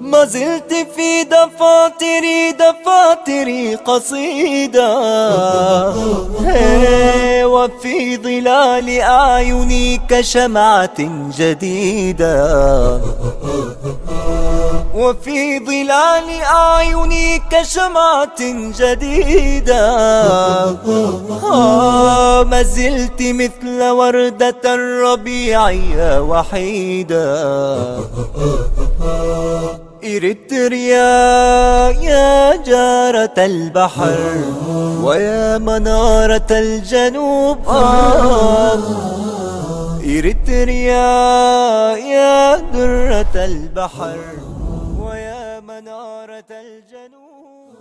ما زلت في دفاتري، دفاتري قصيدة، هي، وفي ظلال أعيني كشمعة جديدة، وفي ظلال أعيني كشمعة جديدة. آه، ما زلت مثل وردة الربيع يا وحيدة. إريتريا يا جارة البحر ويا منارة الجنوب، آه. إريتريا يا درة البحر ويا منارة الجنوب.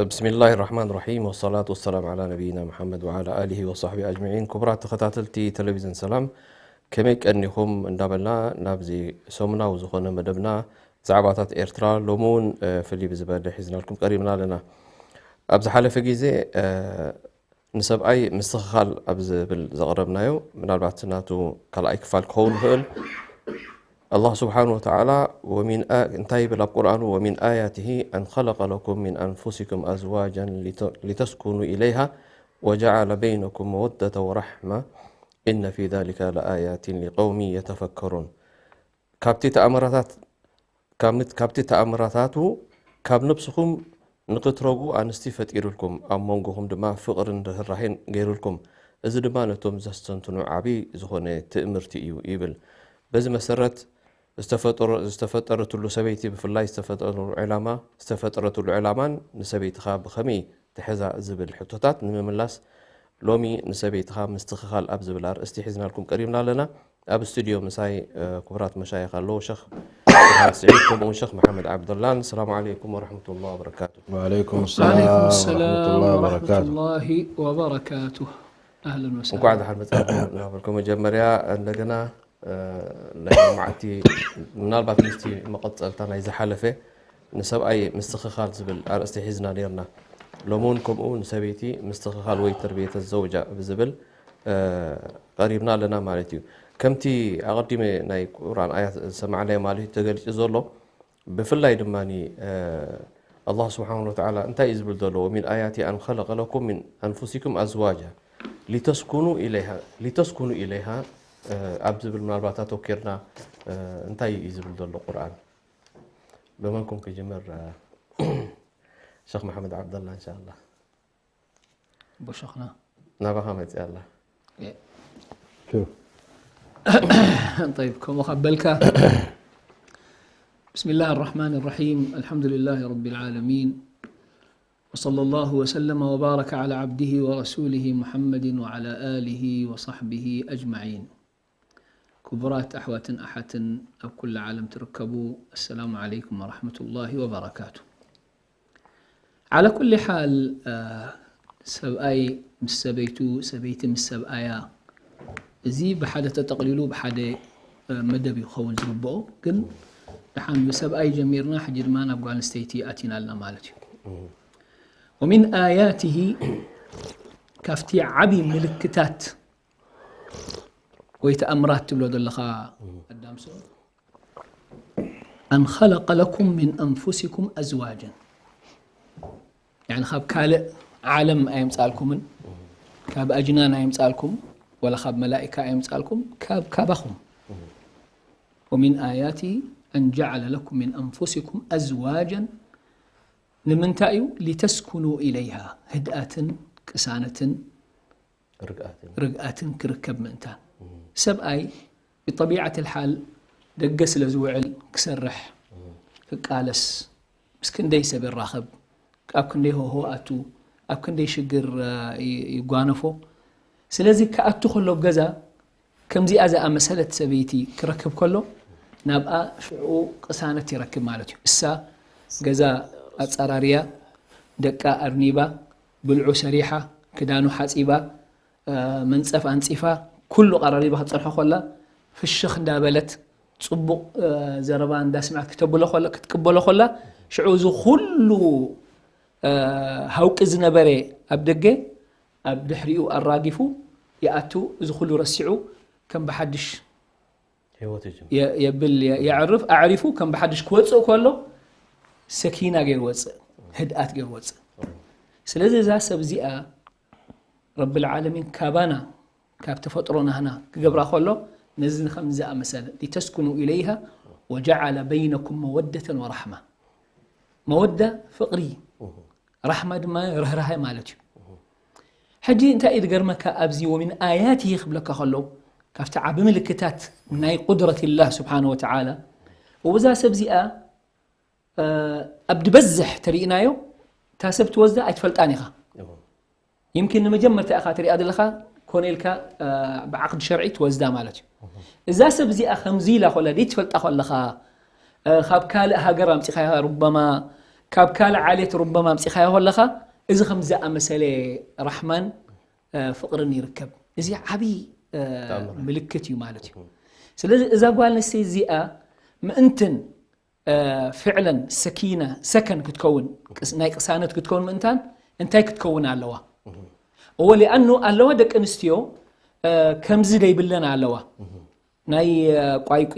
بسم الله الرحمن الرحيم، والصلاة والسلام على نبينا محمد وعلى آله وصحبه أجمعين. ክቡራት ተኸታተልቲ ቴሌቪዥን ሰላም፣ ከመይ ቀኒኹም እንዳበልና ናብዚ ሰሙናዊ ዝኾነ መደብና ዛዕባታት ኤርትራ ሎሚ እውን፣ እ፣ ፍልይ ብዝበለ ሒዝናልኩም ቀሪብና ኣለና። ኣብ ዝሓለፈ ግዜ፣ እ፣ ንሰብኣይ ምስትኽኻል ኣብ ዝብል ዘቕረብናዮ፣ ምናልባት ናቱ ካልኣይ ክፋል ክኸውን ይኽእል። ኣላህ ስብሓን ወተዓላ ወሚን ኣ-፣ እንታይ ይብል ኣብ ቁርኣኑ? "ወሚን ኣያትሂ ኣን ኸለቀ ለኩም ሚን ኣንፉሲኩም ኣዝዋጀን ሊተ-፣ ሊተስኩኑ ኢለይሃ ወጀዓለ በይነኩም መወደተ ወረሕማ ኢነ ፊ ዛሊከ ለኣያቲን ሊቀውሚ የተፈከሩን።" ካብቲ ተኣምራታት፣ ካብ-፣ ካብቲ ተኣምራታቱ ካብ ነብስኹም ንኽትረጉ ኣንስቲ ፈጢሩልኩም፣ ኣብ መንጎኹም ድማ ፍቕርን ርህራሄን ገይሩልኩም። እዚ ድማ ነቶም ዘስተንትኑ ዓቢ ዝኾነ ትእምርቲ እዩ ይብል። በዚ መሰረት ዝተፈጠሮ-፣ ዝተፈጠረትሉ ሰበይቲ፣ ብፍላይ ዝተፈጠረትሉ ዕላማ፣ ዝተፈጠረትሉ ዕላማን ንሰበይትኻ ብኸመይ ትሕዛ ዝብል ሕቶታት ንምምላስ ሎሚ ንሰበይትኻ ምስትኽኻል ኣብ ዝብል ኣርእስቲ ሒዝናልኩም ቀሪብና ኣለና። ኣብ ስቱድዮ ምሳይ፣ እ፣ ክቡራት መሻይኽ ኣለዉ፣ ሸኽ ብርሃን ስዒድ ከምኡውን ሸኽ መሓመድ ዓብደላን። ሰላሙ ዓለይኩም ወረሕመቱላሂ ወበረካቱ። ወዓለይኩም ሰላም ወረሕመቱላሂ ወበረካቱ። ኣህለን ወሰህለን። እንኳዕ ደሓን መጻእኩም እናበልኩ መጀመርያ እንደገና፣ እ፣ ናይ መዓልቲ ምናልባት ምስቲ መቐጸልታ ናይ ዝሓለፈ ንሰብኣይ ምስትኽኻል ዝብል ኣርእስቲ ሒዝና ነይርና። ሎሚ እውን ከምኡ ንሰበይቲ ምስትኽኻል ወይ ተርቢየተ ዘውጃ ብዝብል፣ እ፣ ቀሪብና ኣለና ማለት እዩ። ከምቲ ኣቐዲመ ናይ ቁርኣን ኣያት ዝሰማዕናዮ ማለት እዩ ተገሊጹ ዘሎ። ብፍላይ ድማ፣ እ፣ ኣላህ ስብሓን ወተዓላ እንታይ እዩ ዝብል ዘሎ? "ወሚን ኣያቲ ኣን ኸለቀ ለኩም ሚን ኣንፉሲኩም ኣዝዋጃ ሊተስኩኑ ኢለይሃ።" ሊተስኩኑ ኢለይሃ፣ እ፣ ኣብ ዝብል ምናልባት ኣተኪርና፣ እ፣ እንታይ እዩ ዝብል ዘሎ ቁርኣን? ብመንኩም ክጅምር? እ፣ ሸኽ መሓመድ ዓብደላ፣ እንሻላ። ኣቦ ሸኽና። ናባኻ መፅያ ኣላ። እ። ሹ። ጠይብ፣ ከምኡ ካብ በልካ፣ بسم الله الرحمن الرحيم، الحمد لله رب العالمين، وصلى الله وسلم وبارك على عبده ورسوله محمد وعلى آله وصحبه أجمعين. ክቡራት ኣሕዋትን ኣሓትን ኣብ ኩሉ ዓለም ትርከቡ፣ ኣሰላሙ ዓለይኩም ወራሕመቱላሂ ወበረካቱ። ዓላ ኩሊ ሓል፣ እ፣ ሰብኣይ ምስ ሰበይቱ፣ ሰበይቲ ምስ ሰብኣያ፣ እዚ ብሓደ ተጠቕሊሉ ብሓደ፣ እ፣ መደብ እዩ ክኸውን ዝግብኦ። ግን ደሓን ብሰብኣይ ጀሚርና፣ ሕጂ ድማ ናብ ጓል ኣንስተይቲ ኣቲና ኣለና ማለት እዩ። ወሚን ኣያትሂ፣ ካብቲ ዓቢ ምልክታት ወይ ተኣምራት ትብሎ ዘለኻ ኣዳምሶ፣ ኣን ኸለቀ ለኩም ሚን ኣንፉሲኩም ኣዝዋጀን፣ ያኒ ካብ ካልእ ዓለም ኣየምጻልኩምን፣ ካብ ኣጅናን ኣየምጻልኩም፣ ወላ ካብ መላኢካ ኣየምጻልኩም፣ ካብ ካባኹም። ወሚን ኣያቲ ኣን ጀዓለ ለኩም ሚን ኣንፉሲኩም ኣዝዋጀን። ንምንታይ እዩ? ሊተስኩኑ ኢለይሃ፣ ህድኣትን ቅሳነትን ርግኣትን። ርግኣትን ክርከብ ምእንታን። ሰብኣይ ብጠቢዓት ልሓል ደገ ስለ ዝውዕል ክሰርሕ፣ ክቃለስ፣ ምስ ክንደይ ሰብ ይራኸብ፣ ኣብ ክንደይ ሆሆ ኣቱ፣ ኣብ ክንደይ ሽግር ይጓነፎ። ስለዚ ክኣቱ ከሎ ኣብ ገዛ ከምዚኣ ዝኣመሰለት ሰበይቲ ክረክብ ከሎ ናብኣ ሽዑ ቅሳነት ይረክብ ማለት እዩ። እሳ ገዛ ኣጸራርያ፣ ደቃ ኣርኒባ፣ ብልዑ ሰሪሓ፣ ክዳኑ ሓጺባ፣ መንጸፍ ኣንጺፋ፣ ኩሉ ቀራሪባ ክትጸንሖ ከላ ፍሽኽ እንዳበለት ጽቡቕ ዘረባ እንዳስምዐት ክተብሎ ከላ ክትቅበሎ ከላ ሽዑ እዚ ኩሉ ሃውቂ ዝነበረ ኣብ ደገ ኣብ ድሕሪኡ ኣራጊፉ ይኣቱ። እዚ ኩሉ ረሲዑ ከም ብሓድሽ ህይወት ይጅምር። የብል የዕርፍ ኣዕሪፉ ከም ብሓድሽ ክወፅእ ከሎ ሰኪና ገይሩ ወፅእ፣ ህድኣት ገይሩ ወፅእ። ስለዚ እዛ ሰብ እዚኣ ረብል ዓለሚን ካባና ካብ ተፈጥሮ ናህና ክገብራ ከሎ ነዚ ከም ዝኣመሰለ ሊተስኩኑ ኢለይሃ ወጀዓለ በይነኩም መወደተን ወራሕማ። መወዳ ፍቕሪ፣ ራሕማ ድማ ርህራሀ ማለት እዩ። ሕጂ እንታይ እዩ ዝገርመካ ኣብዚ ወሚን ኣያትሂ ክብለካ ከሎ ካብቲ ዓቢ ምልክታት ናይ ቁድረት ላህ ስብሓን ወተዓላ እዛ ሰብ እዚኣ ኣብ ድበዝሕ ተሪእናዮ እታ ሰብ ትወስዳ ኣይትፈልጣን ኢኻ። ይምኪን ንመጀመርታ ኢኻ ትሪኣ ዘለኻ ኮነ ኢልካ ብዓቕዲ ሸርዒ ትወስዳ ማለት እዩ። እዛ ሰብ እዚኣ ከምዚ ኢላ ኮላ ደይ ትፈልጣ ኮለኻ ካብ ካልእ ሃገር ኣምፂኻያ ሩበማ ካብ ካልእ ዓሌት ሩበማ ኣምፂኻያ ኮለኻ እዚ ከም ዝኣመሰለ ራሕማን ፍቕርን ይርከብ። እዚ ዓብዪ ምልክት እዩ ማለት እዩ። ስለዚ እዛ ጓል ኣንስተይቲ እዚኣ ምእንትን ፍዕለን ሰኪና ሰከን ክትከውን ናይ ቅሳነት ክትከውን ምእንታን እንታይ ክትከውን ኣለዋ? እወ ሊኣኑ ኣለዋ ደቂ ኣንስትዮ ከምዚ ደይብለን ኣለዋ ናይ ቋይቂ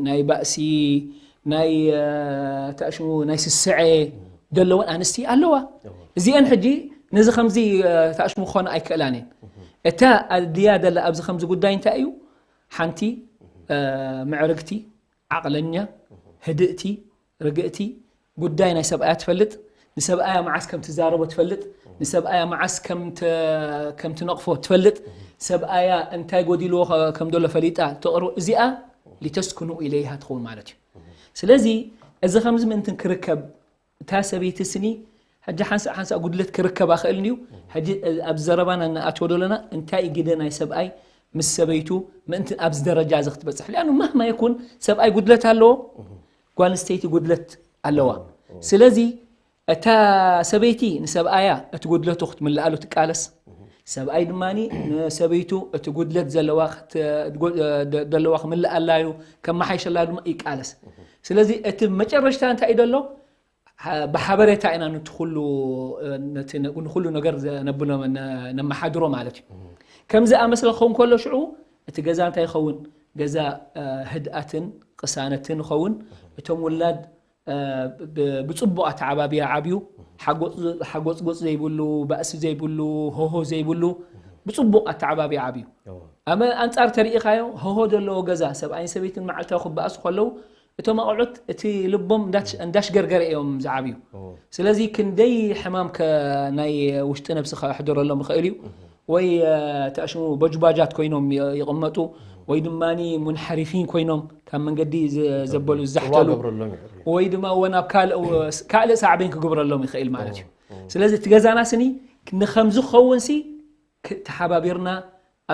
ናይ ባእሲ ናይ ተእሽሙ ናይ ስስዐ ደለወን ኣንስቲ ኣለዋ። እዚአን ሕጂ ነዚ ከምዚ ተእሽሙ ክኾነ ኣይክእላን እየን። እታ ኣድልያ ደላ ኣብዚ ከምዚ ጉዳይ እንታይ እዩ? ሓንቲ ምዕርግቲ ዓቕለኛ፣ ህድእቲ፣ ርግእቲ፣ ጉዳይ ናይ ሰብኣያ ትፈልጥ፣ ንሰብኣያ መዓስ ከም ትዛረቦ ትፈልጥ፣ ንሰብኣያ መዓስ ከም ትነቕፎ ትፈልጥ፣ ሰብኣያ እንታይ ጎዲልዎ ከም ዘሎ ፈሊጣ ተቕርቦ። እዚኣ ሊተስኩኑ ኢለይሃ ትኸውን ማለት እዩ። ስለዚ እዚ ከምዚ ምእንትን ክርከብ እታ ሰበይቲ ስኒ ሕጂ ሓንሳእ ሓንሳእ ጉድለት ክርከብ ኣኽእል እዩ። ሕጂ ኣብ ዘረባና እናኣትዎ ደለና እንታይ ግደ ናይ ሰብኣይ ምስ ሰበይቱ ምእንትን ኣብዚ ደረጃ እዚ ክትበፅሕ ሊኣኑ ማህማ የኩን ሰብኣይ ጉድለት ኣለዎ፣ ጓል ኣንስተይቲ ጉድለት ኣለዋ። ስለዚ እታ ሰበይቲ ንሰብኣያ እቲ ጉድለቱ ክትምልኣሉ ትቃለስ፣ ሰብኣይ ድማ ንሰበይቱ እቲ ጉድለት ዘለዋ ክምልኣላ እዩ ከመሓይሸላ ድማ ይቃለስ። ስለዚ እቲ መጨረሽታ እንታይ እዩ ዘሎ? ብሓበሬታ ኢና ንኩሉ ነገር ነማሓድሮ ማለት እዩ። ከም ዝኣመስለ ክኸውን ከሎ ሽዑ እቲ ገዛ እንታይ ይኸውን? ገዛ ህድኣትን ቅሳነትን ይኸውን። እቶም ውላድ ብፅቡቕ ኣተዓባብያ ዓብዩ፣ ሓጎፅጎፅ ዘይብሉ፣ ባእሲ ዘይብሉ፣ ሆሆ ዘይብሉ ብፅቡቕ ኣተዓባብያ ዓብዩ። ኣመ ኣንፃር ተሪኢኻዮ ሆሆ ዘለዎ ገዛ ሰብኣይን ሰበይትን መዓልታዊ ክበኣሱ ከለዉ እቶም ኣቑዑት እቲ ልቦም እንዳሽገርገረ እዮም ዝዓብዩ። ስለዚ ክንደይ ሕማም ከ ናይ ውሽጢ ነብሲ ከሕድረሎም ይኽእል እዩ። ወይ ተእሽሙ በጅባጃት ኮይኖም ይቕመጡ ወይ ድማ ሙንሐሪፊን ኮይኖም ካብ መንገዲ ዘበሉ ዝዛሕተሉ ወይ ድማ ወ ናብ ካልእ ሳዕቤን ክግብረሎም ይኽእል ማለት እዩ። ስለዚ እቲ ገዛና ስኒ ንከምዚ ክኸውን ሲ ተሓባቢርና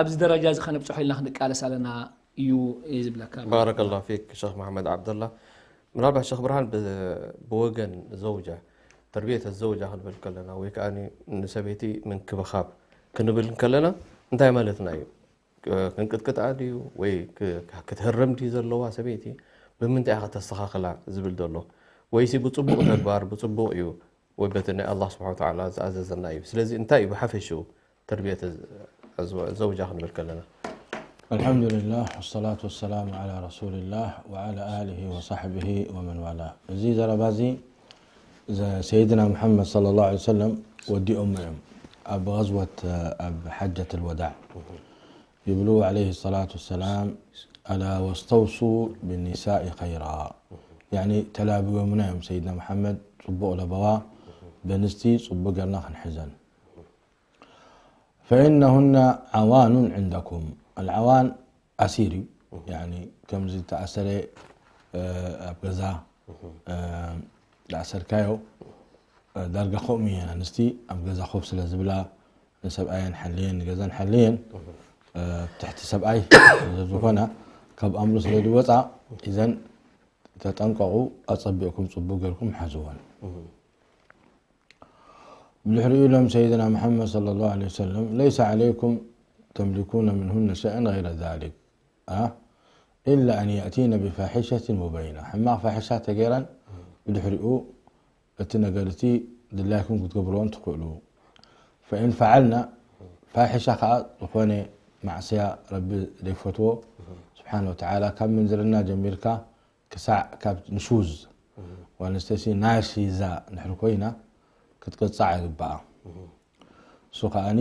ኣብዚ ደረጃ እዚ ከነብፅሖ ኢልና ክንቃለስ ኣለና እዩ ዝብለካ። ባረከላሁ ፊክ ሸኽ መሓመድ ዓብደላ። ምናልባት ሸኽ ብርሃን ብወገን ዘውጃ ተርቢየት ዘውጃ ክንብል ከለና ወይ ከዓ ንሰበይቲ ምንክብኻብ ክንብል ከለና እንታይ ማለትና እዩ? ክንቅጥቅጣ ድዩ ወይ ክትህረም ድዩ ዘለዋ ሰበይቲ? ብምንታይ ኢኻ ተስተኻኽላ ዝብል ዘሎ? ወይሲ ብፅቡቕ ተግባር ብፅቡቕ እዩ ወይ በቲ ናይ ኣላህ ስብሓን ወተዓላ ዝኣዘዘና እዩ? ስለዚ እንታይ እዩ ብሓፈሽኡ ተርቢየት ዘውጃ ክንብል ከለና? الحمد لله والصلاة والسلام على رسول الله وعلى آله وصحبه ومن والاه። እዚ ዘረባ እዚ ሰይድና ሙሐመድ صلى الله عليه وسلم ወዲኦሞ እዮም ኣብ غزوة ኣብ حجة الوداع ይብሉ عليه الصلاة والسلام ألا واستوصوا بالنساء خيرا يعني ተላብዮምና እዮም ሰይድና ሙሐመድ ፅቡቕ ለበዋ በንስቲ ፅቡቕ ገርና ክንሕዘን فإنهن عوان عندكم العوان ኣሲር እዩ يعني ከምዚ ተኣሰረ ኣብ ገዛ ተኣሰርካዮ ዳርጋ ከምኡ እየን ኣንስቲ ኣብ ገዛ ኮፍ ስለ ዝብላ ንሰብኣየን ሓልየን ንገዛን ሓልየን ትሕቲ ሰብኣይ ዝኾና ካብ ኣምሩ ስለ ዝወፃ እዘን ተጠንቀቑ ኣፀቢቕኩም ፅቡቅ ገርኩም ሓዝወን ብድሕሪኡ ኢሎም ሰይድና መሓመድ صلى الله عليه وسلم ليس عليكم تملكون منهن شيئا غير ذلك إلا أن يأتين بفاحشة مبينة ሕማቕ ፋሕሻ ተገይረን ብድሕሪኡ እቲ ነገር እቲ ድላይኩም ክትገብርዎን ትኽእሉ فإن فعلن ፋሒሻ ከዓ ዝኾነ ማዕስያ ረቢ ዘይፈትዎ ስብሓን ወተዓላ ካብ ምንዝርና ጀሚርካ ክሳዕ ካብ ንሹዝ ዋንስተሲ ናሺዛ ድሕሪ ኮይና ክትቅፃዕ ይግበኣ እሱ ከዓኒ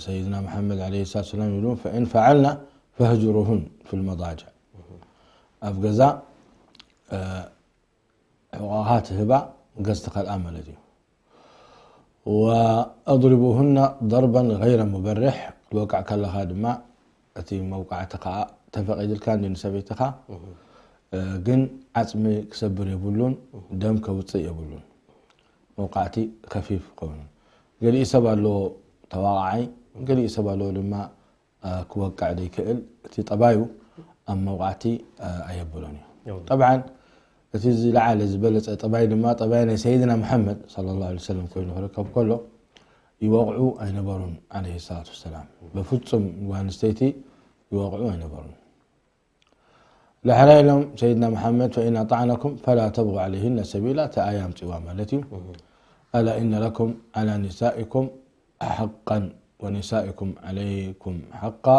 ሰይድና መሓመድ ለ ሰላት ሰላም ይብሉ ፈኢን ፈዓልና ፈህጅሩሁን ፊ ልመዳጅዕ ኣብ ገዛ ሕቆቓ ትህባ ገዝ ትኸልኣ ማለት እዩ ወኣضሪቡሁና ضربا غير مبرح ክትወቅዕ ከለኻ ድማ እቲ መውቃዕቲ ከዓ ተፈቒድልካ እንዲ ንሰበይትኻ ግን ዓፅሚ ክሰብር የብሉን ደም ከውፅእ የብሉን መውቃዕቲ ከፊፍ ክኸውን ገሊኡ ሰብ ኣለዎ ተዋቃዓይ ገሊኡ ሰብ ኣለዎ ድማ ክወቅዕ ዘይክእል እቲ ጠባዩ ኣብ መውቃዕቲ ኣየብሎን እዩ ጠብዓን እቲ ዝለዓለ ዝበለፀ ጠባይ ድማ ጠባይ ናይ ሰይድና መሐመድ صلى الله عليه وسلم ኮይኑ ክርከብ ከሎ ይወቕዑ ኣይነበሩን عليه الصلاة والسلام በፍፁም ጓል ኣንስተይቲ ይወቕዑ ኣይነበሩን ዳሕራይ ኢሎም ሰይድና መሓመድ فإن أطعنكم فلا تبغوا عليهن سبيلا እቲ ኣያ ኣምፅዋ ማለት እዩ ألا إن لكم على نسائكم حقا ونسائكم عليكم حقا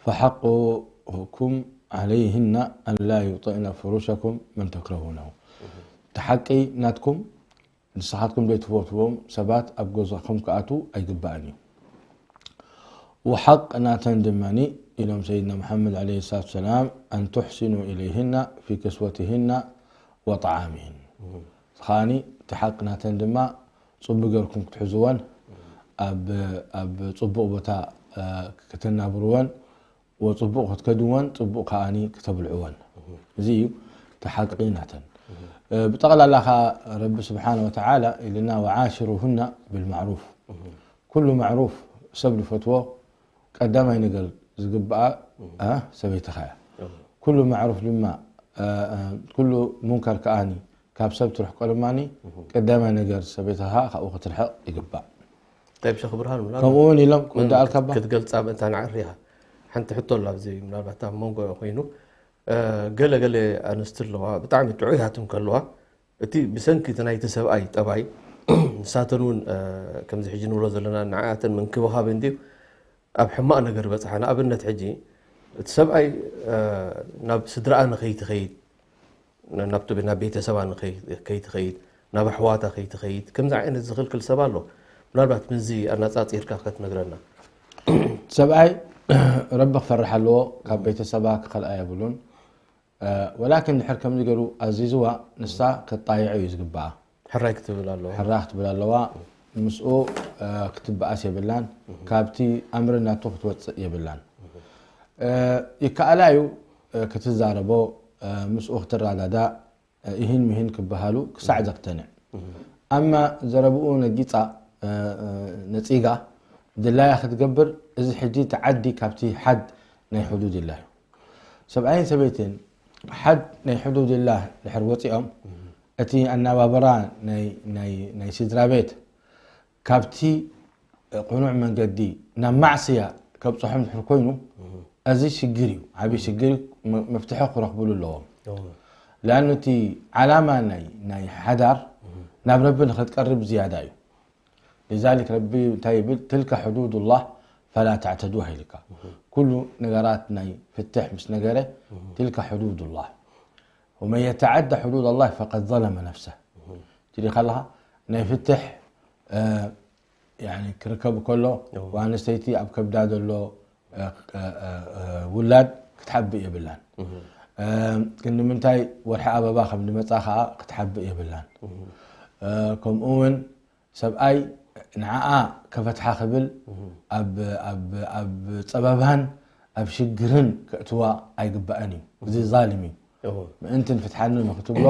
فحقكم عليهن أن لا يوطئن فرشكم من تكرهونه እቲ ሓቂ ናትኩም ንስኻትኩም ዘይትፈትዎም ሰባት ኣብ ገዛኹም ክኣትዉ ኣይግባእን እዩ وحق ናተን ድማ ኢሎም ሰይድና መሓመድ عليه الصلاة والسلام أن تحسنوا إليهن في كسوتهن وطعامهن ከዓኒ እቲ ሓቂ ናተን ድማ ፅቡቅ ገርኩም ክትሕዝወን ኣብ ፅቡቅ ቦታ ከተናብርወን ወፅቡቕ ክትከድወን ፅቡቕ ከዓኒ ክተብልዕወን እዚ እዩ እቲ ሓቂ ናተን ብጠቕላላ ከዓ ረቢ ስብሓን ወተዓላ ኢልና ወዓሽሩሁና ብልማዕሩፍ ኩሉ ማዕሩፍ ሰብ ዝፈትዎ ቀዳማይ ነገር ዝግብኣ ሰበይትኻ እያ ኩሉ ማዕሩፍ ድማ ኩሉ ሙንከር ከዓኒ ካብ ሰብ ትርሕቆ ድማ ቀዳማይ ነገር ሰበይትኻ ካብኡ ክትርሕቕ ይግባእ طيب شيخ برهان ከምኡ እውን ኢሎም ክወዳኣልካ ባ ክትገልፃ ምእንታ ንዓሪ ኢኻ ሓንቲ ሕቶ ኣላ ኣብዚ ምናልባት ኣብ መንጎ ኮይኑ ገለ ገለ ኣንስቲ ኣለዋ ብጣዕሚ ጥዑያት እንከለዋ እቲ ብሰንኪ እቲ ናይቲ ሰብኣይ ጠባይ ንሳተን እውን ከምዚ ሕጂ ንብሎ ዘለና ንዓኣተን ምንክብኻብ እንድዩ ኣብ ሕማቕ ነገር በፅሓ ንኣብነት ሕጂ እቲ ሰብኣይ ናብ ስድራኣ ንኸይትኸይድ ናብቲ ናብ ቤተሰባ ከይትኸይድ ናብ ኣሕዋታ ከይትኸይድ ከምዚ ዓይነት ዝኽልክል ሰብ ኣሎ ምናልባት ምዚ ኣናፃፂርካ ከትነግረና ሰብኣይ ረቢ ክፈርሕ ኣለዎ ካብ ቤተሰባ ክኸልኣ የብሉን ወላኪን ድሕር ከምዚ ገይሩ ኣዚዝዋ ንሳ ከጣይዖ እዩ ዝግበኣ ሕራይ ክትብል ኣለዋ ሕራ ክትብል ኣለዋ ምስኡ ክትበኣስ የብላን ካብቲ ኣምሪ ናቱ ክትወፅእ የብላን ይከኣላ እዩ ክትዛረቦ ምስኡ ክትረዳዳእ ኢሂን ምሂን ክበሃሉ ክሳዕ ዘክተንዕ ኣማ ዘረብኡ ነጊፃ ነፂጋ ድላያ ክትገብር እዚ ሕጂ ተዓዲ ካብቲ ሓድ ናይ ሕዱድ ኢላ እዩ ሰብኣይን ሰበይትን ሓድ ናይ ሕዱድ ኢላ ድሕር ወፂኦም እቲ ኣናባብራ ናይ ስድራ ቤት ካብቲ ቅኑዕ መንገዲ ናብ ማዕስያ ከብፅሖም ድሕር ኮይኑ እዚ ሽግር እዩ ዓብዪ ሽግር መፍትሒ ክረኽብሉ ኣለዎም ለኣኑ እቲ ዓላማ ናይ ናይ ሓዳር ናብ ረቢ ንክትቀርብ ዝያዳ እዩ لذلك ረቢ እንታይ ይብል ትልካ ሕዱድ ላህ ፈላ ተዕተዱሃ ኢልካ ኩሉ ነገራት ናይ ፍትሕ ምስ ነገረ ትልካ ሕዱድ ላህ ومن يتعد حدود الله فقد ظلم نفسه ትሪኻ ኣለኻ ናይ ፍትሕ ክርከብ ከሎ ኣንስተይቲ ኣብ ከብዳ ዘሎ ውላድ ክትሓብእ የብላን ግን ንምንታይ ወርሒ ኣበባ ከም ዝመፃ ከዓ ክትሓብእ የብላን ከምኡ እውን ሰብኣይ ንዓኣ ከፈትሓ ክብል ኣብ ፀበባን ኣብ ሽግርን ከእትዋ ኣይግባእን እዩ እዚ ዛልም እዩ ምእንትን ፍትሓንን ንክትብሎ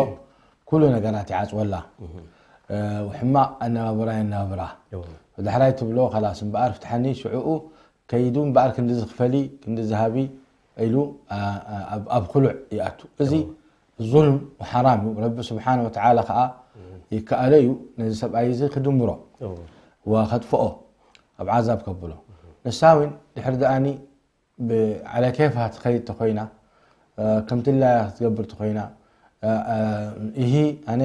ኩሉ ነገራት ይዓፅወላ። ሕማቕ ኣነባብራ የነባብራ። ዳሕራይ ትብሎ ካላስ እምበኣር ፍትሓኒ ሽዕኡ ከይዱ እምበኣር ክንዲ ዝኽፈሊ ክንዲ ዝሃቢ ኢሉ ኣብ ክሉዕ ይኣቱ። እዚ ዙልም ሓራም እዩ። ረቢ ስብሓን ወተዓላ ከዓ ይከኣሎ እዩ ነዚ ሰብኣይ እዚ ክድምሮ ወከጥፍኦ ኣብ ዓዛብ ከብሎ። ንሳ እውን ድሕር ደኣኒ ብዓለ ኬፋ ትኸይድ ተኾይና ከምትላያ ክትገብር ተኾይና ይሂ ኣነ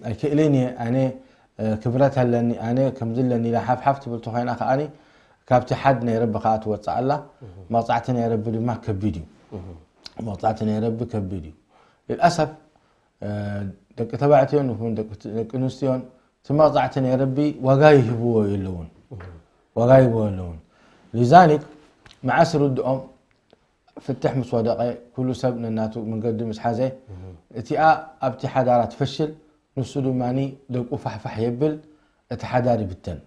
ኣይክእልን እየ ኣነ ክብረት ኣለኒ ኣነ ከምዚ ኣለኒ ኢላ ሓፍሓፍ ትብል ተኾይና ከዓኒ ካብቲ ሓድ ናይ ረቢ ከዓ ትወፅእ ኣላ። መቕፃዕቲ ናይ ረቢ ድማ ከቢድ እዩ። መቕፃዕቲ ናይ ረቢ ከቢድ እዩ። ልልኣሰፍ ደቂ ተባዕትዮን ይኹን ደቂ ኣንስትዮን እቲ መቕፃዕቲ ናይ ረቢ ዋጋ ይህብዎ የለውን። ዋጋ ይህብዎ የለውን። ሊዛሊክ መዓስ ርድኦም ፍትሕ ምስ ወደቐ ኩሉ ሰብ ነናቱ መንገዲ ምስ ሓዘ እቲኣ ኣብቲ ሓዳራ ትፈሽል። ንሱ ድማ ደቁ ፋሕፋሕ የብል። እቲ ሓዳር ይብተን።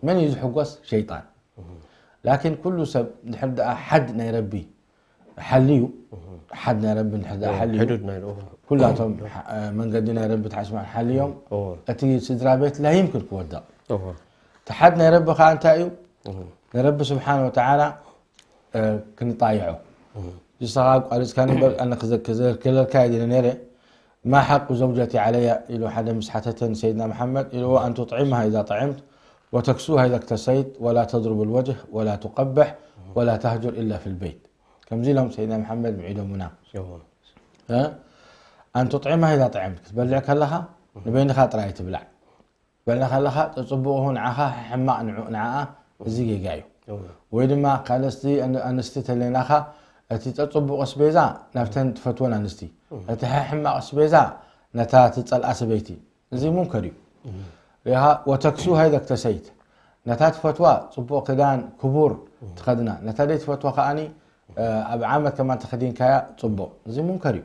መን እዩ ዝሕጎስ? ሸይጣን። ላኪን ኩሉ ሰብ ድሕር ደኣ ሓድ ናይ ረቢ ሓልዩ ሓድ ናይ ረቢ ድሕር ደኣ ሓልዩ ኩላቶም መንገዲ ናይ ረቢ ተሓስማን ሓልዮም እቲ ስድራ ቤት ላይምክን ክወደቕ። እቲ ሓድ ናይ ረቢ ከዓ እንታይ እዩ? ንረቢ ስብሓን ወተዓላ ክንጣይዖ ዝሰኻ ቋሪፅካ ነበር ኣነ ክዘክለልካ እየ ነረ ما حق زوجتي علي ኢሉ ሓደ ምስ ሓተተ ንሰይድና መሓመድ ኢልዎ أن تطعمها إذا طعمت وتكسوها إذا اكتسيت ولا تضرب الوجه ولا تقبح ولا تهجر إلا في البيت ከምዚ ኢሎም ሰይድና መሓመድ ምዒዶሙና። أن تطعمها إذا طعمت ክትበልዕ ከለኻ ንበይንኻ ጥራይ ትብላዕ። በልና ከለኻ ተፅቡቕ ንዓኻ ሕማቕ ንዓኣ እዚ ጌጋ እዩ። ወይ ድማ ካልስቲ ኣንስቲ ተለናኻ እቲ ተፅቡቕ ኣስቤዛ ናብተን ትፈትወን ኣንስቲ እቲ ሕማቕ ኣስቤዛ ነታ ትፀልኣ ሰበይቲ እዚ ሙንከር እዩ። ሪኻ ወተክሱ ሃይደ ክተሰይት ነታ ትፈትዋ ፅቡቕ ክዳን ክቡር ትኸድና ነታ ደይ ትፈትዋ ከዓኒ ኣብ ዓመት ከማን ተኸዲንካያ ፅቡቕ እዚ ሙንከር እዩ።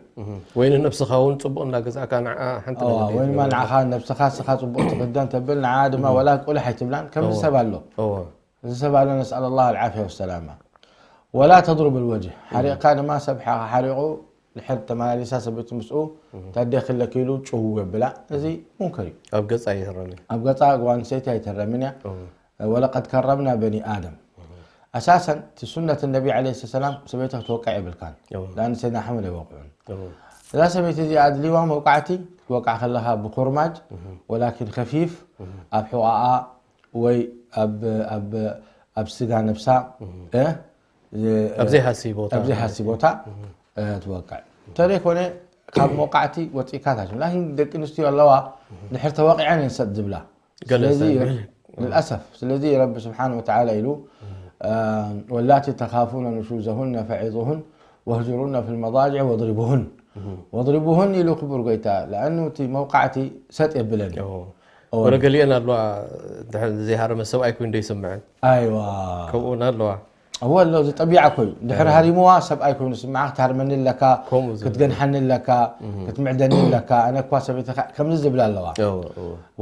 ወይ ንነብስኻ እውን ፅቡቕ እንዳገዛእካ ንዓ ሓንቲ ነገር ወይ ድማ ንዓኻ ነብስኻ ስኻ ፅቡቕ ትኽደን ተብል ንዓ ድማ ወላ ቁልሕ ኣይትብላን ከምዚ ሰብ ኣሎ። እዚ ሰብ ኣሎ ነስኣል ላህ ኣልዓፍያ ወሰላማ። ወላ ተድሩብ ልወጅህ ሓሪቕካ ድማ ሰብ ሓሪቑ ድሕር ተመላሊሳ ሰበይቱ ምስኡ ታዴ ክለኪ ኢሉ ጭው የብላ። እዚ ሙንከር እዩ። ኣብ ገፃ ኣይተረምን። ኣብ ገፃ ጓል ኣንስተይቲ ኣይተረምን እያ። ولقد كرمنا بني آدم أساسا እቲ ሱነት ነቢ ለ ሰላም ሰበይትኻ ክትወቅዕ የብልካን። ዳን ሰይድና ኣሕመድ ኣይወቅዑን። እዛ ሰበይቲ እዚኣ ኣድልዋ መውቃዕቲ ክትወቃዕ ከለኻ ብኮርማጅ ወላኪን ከፊፍ ኣብ ሕቋኣ ወይ ኣብ ስጋ ነብሳ ኣብ ዘይሃሲ ቦታ ትወቅዕ። እንተዘይኮነ ካብ መውቃዕቲ ወፂእካ ታች ላኪን ደቂ ኣንስትዮ ኣለዋ ድሕር ተወቂዐን እየን ሰጥ ዝብላ። ስለዚ ልልኣሰፍ ስለዚ ረቢ ስብሓን ወተዓላ ኢሉ ወላቲ ተኻፉነ ንሹዘሁነ ፈዒዙሁን ወህጅሩነ ፊ ልመዳጅዕ ወድሪቡሁን ወድሪቡሁን ኢሉ ክቡር ጎይታ ለኣኑ እቲ መውቃዕቲ ሰጥ የብለን። ወረ ገሊአን ኣለዋ ዘይሃረመ ሰብኣይ ኮይኑ ዶ ይስምዐን? ኣይዋ ከምኡውን ኣለዋ። እወ ኣሎ እዚ ጠቢዓ ኮዩ ድሕሪ ሃሪምዋ ሰብኣይ ኮይኑ ስምዓ ክትሃርመኒ ኣለካ። ክትገንሓኒ ኣለካ። ክትምዕደኒ ኣለካ ኣነ እኳ ሰበይትኻ ከምዚ ዝብላ ኣለዋ።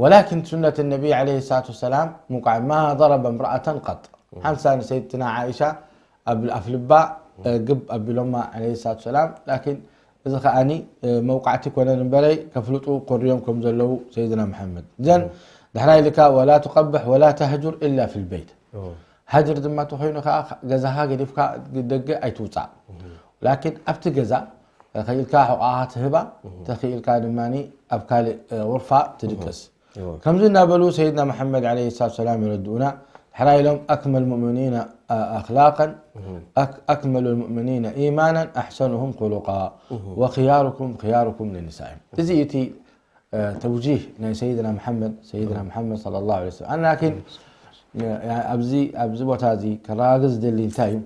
ወላኪን ሱነት ነቢ ለ ሰላት ወሰላም ሙቃዕ ማ ضረበ እምረኣተን ቀጥ ሓንሳ ንሰይድትና ዓኢሻ ኣብ ኣፍልባ ግብ ኣቢሎማ ለ ሰላት ወሰላም ላኪን እዚ ከዓኒ መውቃዕቲ ኮነን እምበረይ ከፍልጡ ኮርዮም ከም ዘለዉ ሰይድና መሓመድ ዘን ዳሕራይ ኢልካ ወላ ትቀብሕ ወላ ተህጁር ኢላ ፊ ልበይት። ሃጅር ድማ ተኮይኑ ከዓ ገዛኻ ገዲፍካ ደገ ኣይትውፃእ። ላኪን ኣብቲ ገዛ ተኽኢልካ ሕቋኻ ትህባ ተኽኢልካ ድማ ኣብ ካልእ ወርፋ ትድቅስ። ከምዚ እናበሉ ሰይድና መሓመድ ለ ሰላት ሰላም የረድኡና። ሕራ ኢሎም ኣክመል ሙእሚኒና ኣክላቀን ኣክመሉ ልሙእሚኒና ኢማናን ኣሕሰኑሁም ኩሉቃ ወክያሩኩም ክያሩኩም ልኒሳኢም። እዚ እቲ ተውጂህ ናይ ሰይድና መሓመድ ሰይድና መሓመድ ለ ላ ሰለም ላኪን ኣብዚ ቦታ እዚ ከረጋግፅ ዝደሊ እንታይ እዩ?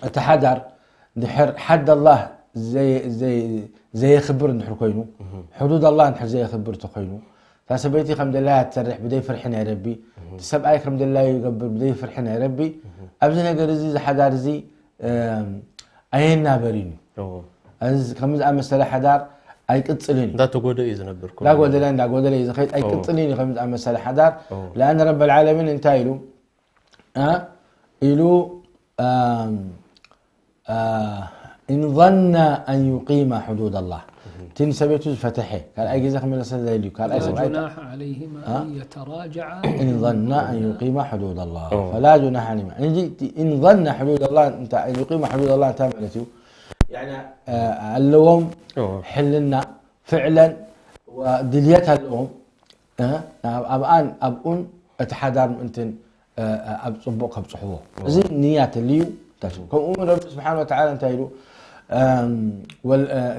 እቲ ሓዳር ድሕር ሓድ ኣላህ ዘየኽብር እንድሕር ኮይኑ ሕዱድ ኣላህ እንድሕር ዘየኽብር ተኮይኑ እታ ሰበይቲ ከም ደላያ ትሰርሕ ብደይ ፍርሒ ናይ ረቢ እቲ ሰብኣይ ከም ደላዩ ይገብር ብደይ ፍርሒ ናይ ረቢ ኣብዚ ነገር እዚ እዚ ሓዳር እዚ ኣየናበርን እዩ። ከምዚ ዝኣመሰለ ሓዳር ኣይቅፅልን እዩ። እንዳተጎደ እዩ ዝነብር እንዳጎደለ እንዳጎደለ እዩ ዝኸይድ ኣይቅፅልን እዩ። ከምዚ ዝኣመሰለ ሓዳር ለኣን ረቢ ልዓለሚን እንታይ ኢሉ ኢሉ إن ظن أن يقيم حدود الله እቲ ንሰበይቱ ዝፈተሐ ካልኣይ ግዜ ክምለሰ ዘይልዩ ካልኣይ لا ሰብኣይ جناح عليهما ها؟ أن يتراجعا إن ظنا أن يقيما حدود الله أوه. فلا جناح عليهما እንጂ إن ظنا حدود الله እንታይ أن يقيما حدود الله እንታይ ማለት እዩ يعني ኣለዎም ሕልና ፍዕለን ድልየት ኣለዎም ኣብኣን ኣብኡን እቲ ሓዳር ምእንትን ኣብ ፅቡቕ ከብፅሕዎ እዚ ንያ ተልዩ ከምኡ እውን ረቢ ስብሓን ወተዓላ እንታይ ኢሉ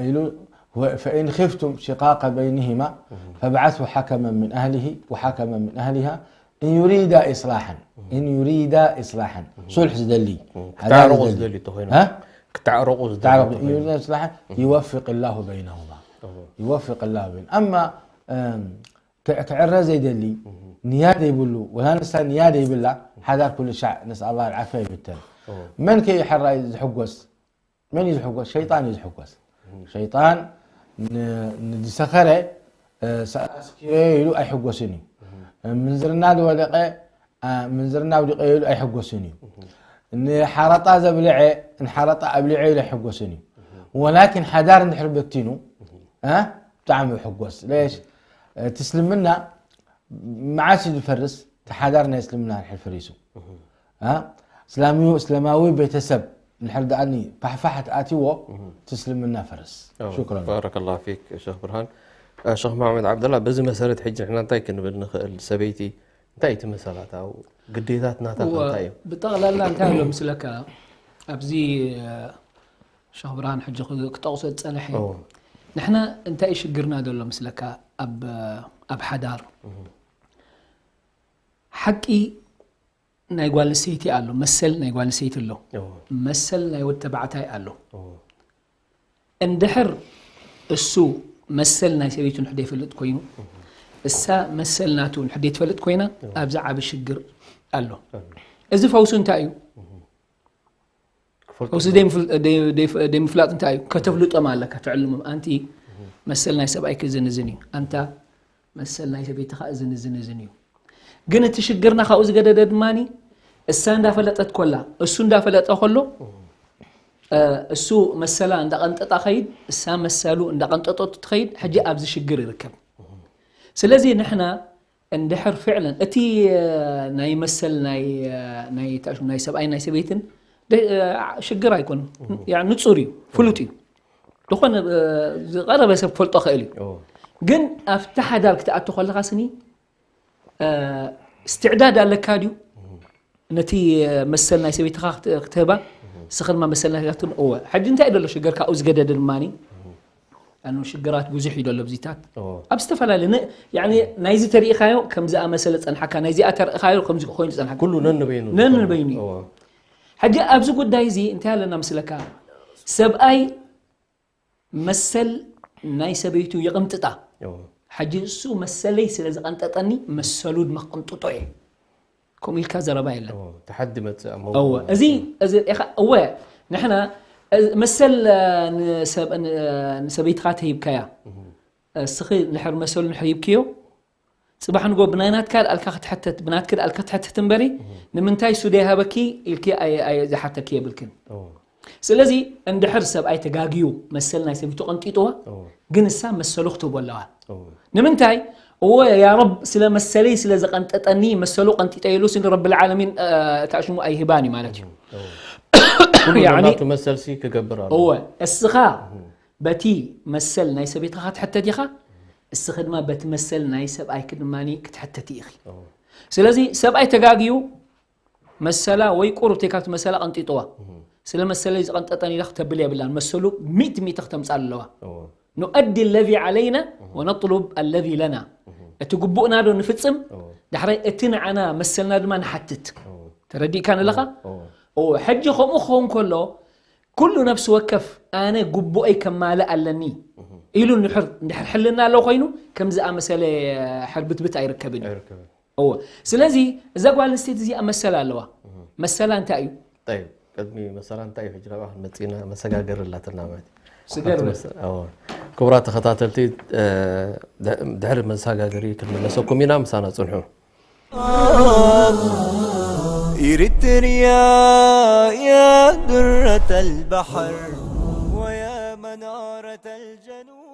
ኢሉ فإن خفتم شقاق بينهما فابعثوا حكما من أهله وحكما من أهلها إن يريدا إصلاحا إن يريدا إصلاحا صلح ዝደሊ ክተዓረቑ ዝደሊ እንተኾይኑ ክተዓረቑ تعرف إن يريدا إصلاحا يوفق الله بينهما يوفق الله بين أما ክዕረ ዘይደሊ ንያ ዘይብሉ ወላ ንሳ ንያ ዘይብላ ሓዳር ኩሉ ሻዕ ነስኣል ላህ ዓፍያ ይብተን መን ከ እዩ ሕራይ ዝሕጎስ መን እዩ ዝሕጎስ ሸይጣን እዩ ዝሕጎስ ሸይጣን ንዝሰኸረ ኣስኪረዮ ኢሉ ኣይሕጎስን እዩ ምንዝርና ዝወደቀ ምንዝርና ኣውዲቀዮ ኢሉ ኣይሕጎስን እዩ ንሓረጣ ዘብልዐ ንሓረጣ ኣብሊዐ ኢሉ ኣይሕጎስን እዩ ወላኪን ሓዳር እንድሕር በቲኑ ብጣዕሚ ይሕጎስ ለሽ እቲ እስልምና መዓስ እዩ ዝፈርስ ተሓዳር ናይ እስልምና ድሕር ፈሪሱ እስላማዊ ቤተሰብ እንድሕር ደኣኒ ፋሕፋሕ ኣትዎ እቲ እስልምና ፈርስ ሽክረን ባረከላሁ ፊክ ሸኽ ብርሃን ሸኽ መሓመድ ዓብደላ በዚ መሰረት ሕጂ ንሕና እንታይ ክንብል ንኽእል ሰበይቲ እንታይ እቲ መሰላታ ግዴታት ናታ እንታይ እዩ ብጠቕላላ እንታይ ኣሎ ምስለካ ኣብዚ ሸኽ ብርሃን ሕጂ ክጠቕሶ ዝፀንሐ ንሕና እንታይ ሽግርና ዘሎ ምስለካ ኣብ ሓዳር ሓቂ ናይ ጓል ኣንስተይቲ ኣሎ መሰል ናይ ጓል ኣንስተይቲ ኣሎ መሰል ናይ ወዲ ተባዕታይ ኣሎ እንድሕር እሱ መሰል ናይ ሰበይቱ ንሕደ ይፈልጥ ኮይኑ እሳ መሰል ናቱ ንሕደ ትፈልጥ ኮይና ኣብዚ ዓቢ ሽግር ኣሎ እዚ ፈውሱ እንታይ እዩ ፈውሱ ደይምፍላጥ እንታይ እዩ ከተፍልጦም ኣለካ ትዕልሞም ኣንቲ መሰል ናይ ሰብኣይክ እዝን እዝን እዩ ኣንታ መሰል ናይ ሰበይትኻ እዝን እዝን እዝን እዩ ግን እቲ ሽግርና ካብኡ ዝገደደ ድማ እሳ እንዳፈለጠት ኮላ እሱ እንዳፈለጠ ከሎ እሱ መሰላ እንዳቀንጠጣ ከይድ እሳ መሰሉ እንዳቀንጠጦት ትኸይድ ሕጂ ኣብዚ ሽግር ይርከብ ስለዚ ንሕና እንድሕር ፍዕለን እቲ ናይ መሰል ናይ ሰብኣይ ናይ ሰበይትን ሽግር ኣይኮን ንፁር እዩ ፍሉጥ እዩ ዝኾነ ዝቐረበ ሰብ ክፈልጦ ክእል እዩ ግን ኣብቲ ሓዳር ክትኣቱ ከለካ ስኒ እስትዕዳድ ኣለካ ድዩ ነቲ መሰል ናይ ሰበይትኻ ክትህባ ንስኻ ድማ መሰል ናይ እወ ሕጂ እንታይ ደሎ ሽገር ካብኡ ዝገደደ ድማ ኣኑ ሽግራት ብዙሕ እዩ ደሎ ብዚታት ኣብ ዝተፈላለየ ናይዚ ተሪኢኻዮ ከምዚኣ መሰለ ፀንሓካ ናይዚኣ ተርእኻዮ ከምዚ ኮይኑ ፀንሓካ ኩሉ ነንበይኑ ነንበይኑ እዩ ሕጂ ኣብዚ ጉዳይ እዚ እንታይ ኣለና ምስለካ ሰብኣይ መሰል ናይ ሰበይቱ ይቕንጥጣ ሕጂ እሱ መሰለይ ስለ ዝቐንጠጠኒ መሰሉ ድማ ቅንጥጦ እየ ከምኡ ኢልካ ዘረባ የለን ተሓዲ መፅእ ኣብ እወ እዚ እዚ እወ ንሕና መሰል ንሰበይትኻ ተሂብካያ እስኺ ንሕር መሰሉ ንሕር ሂብክዮ ፅባሕ ንጎ ብናይ ናትካ ደኣልካ ክትሕተት ብናትኪ ደኣልካ ክትሕተት እምበሪ ንምንታይ እሱ ደይሃበኪ ኢልኪ ዝሓተኪ የብልክን ስለዚ እንድሕር ሰብኣይ ተጋግዩ መሰል ናይ ሰብይቱ ቀንጢጥዋ ግን እሳ መሰሉ ክትህቦ ኣለዋ ንምንታይ እወ ያ ረብ ስለ መሰለይ ስለ ዘቐንጠጠኒ መሰሉ ቀንጢጠ ኢሉ ስን ረብ ልዓለሚን እታ ሽሙ ኣይህባን እዩ ማለት እዩ ኩሉ ናቱ መሰልሲ ክገብር ኣሎ እወ እስኻ በቲ መሰል ናይ ሰበይትኻ ክትሕተት ኢኻ እስኺ ድማ በቲ መሰል ናይ ሰብኣይኪ ድማ ክትሕተቲ ኢኺ ስለዚ ሰብኣይ ተጋግዩ መሰላ ወይ ቁሩብ ተይ ካብቲ መሰላ ቀንጢጥዋ ስለ መሰለይ ዝቐንጠጠን ኢላ ክተብል የብላን መሰሉ ሚእቲ ሚእቲ ክተምፃሉ ኣለዋ نؤدي الذي علينا ونطلب الذي لنا እቲ ግቡእና ዶ ንፍፅም ዳሕራይ እቲ ንዓና መሰልና ድማ ንሓትት ተረዲእካ ንለኻ ሕጂ ከምኡ ክኸውን ከሎ ኩሉ ነፍሲ ወከፍ ኣነ ግቡአይ ከማልእ ኣለኒ ኢሉ እንድሕር ሕልና ኣሎ ኮይኑ ከም ዝኣመሰለ ሕርብትብት ኣይርከብን እዩ እወ ስለዚ እዛ ጓል ኣንስተይቲ እዚኣ መሰል ኣለዋ መሰላ እንታይ እዩ ቅድሚ መሰላ እንታይ እዩ ሕጂ ናብኣ ክንመፅእና መሰጋገሪ ኣላትና ማለት ክቡራት ተኸታተልቲ ድሕሪ መሰጋገሪ ክንመለሰኩም ኢና ምሳና ፅንሑ إريتريا يا درة البحر ويا منارة الجنوب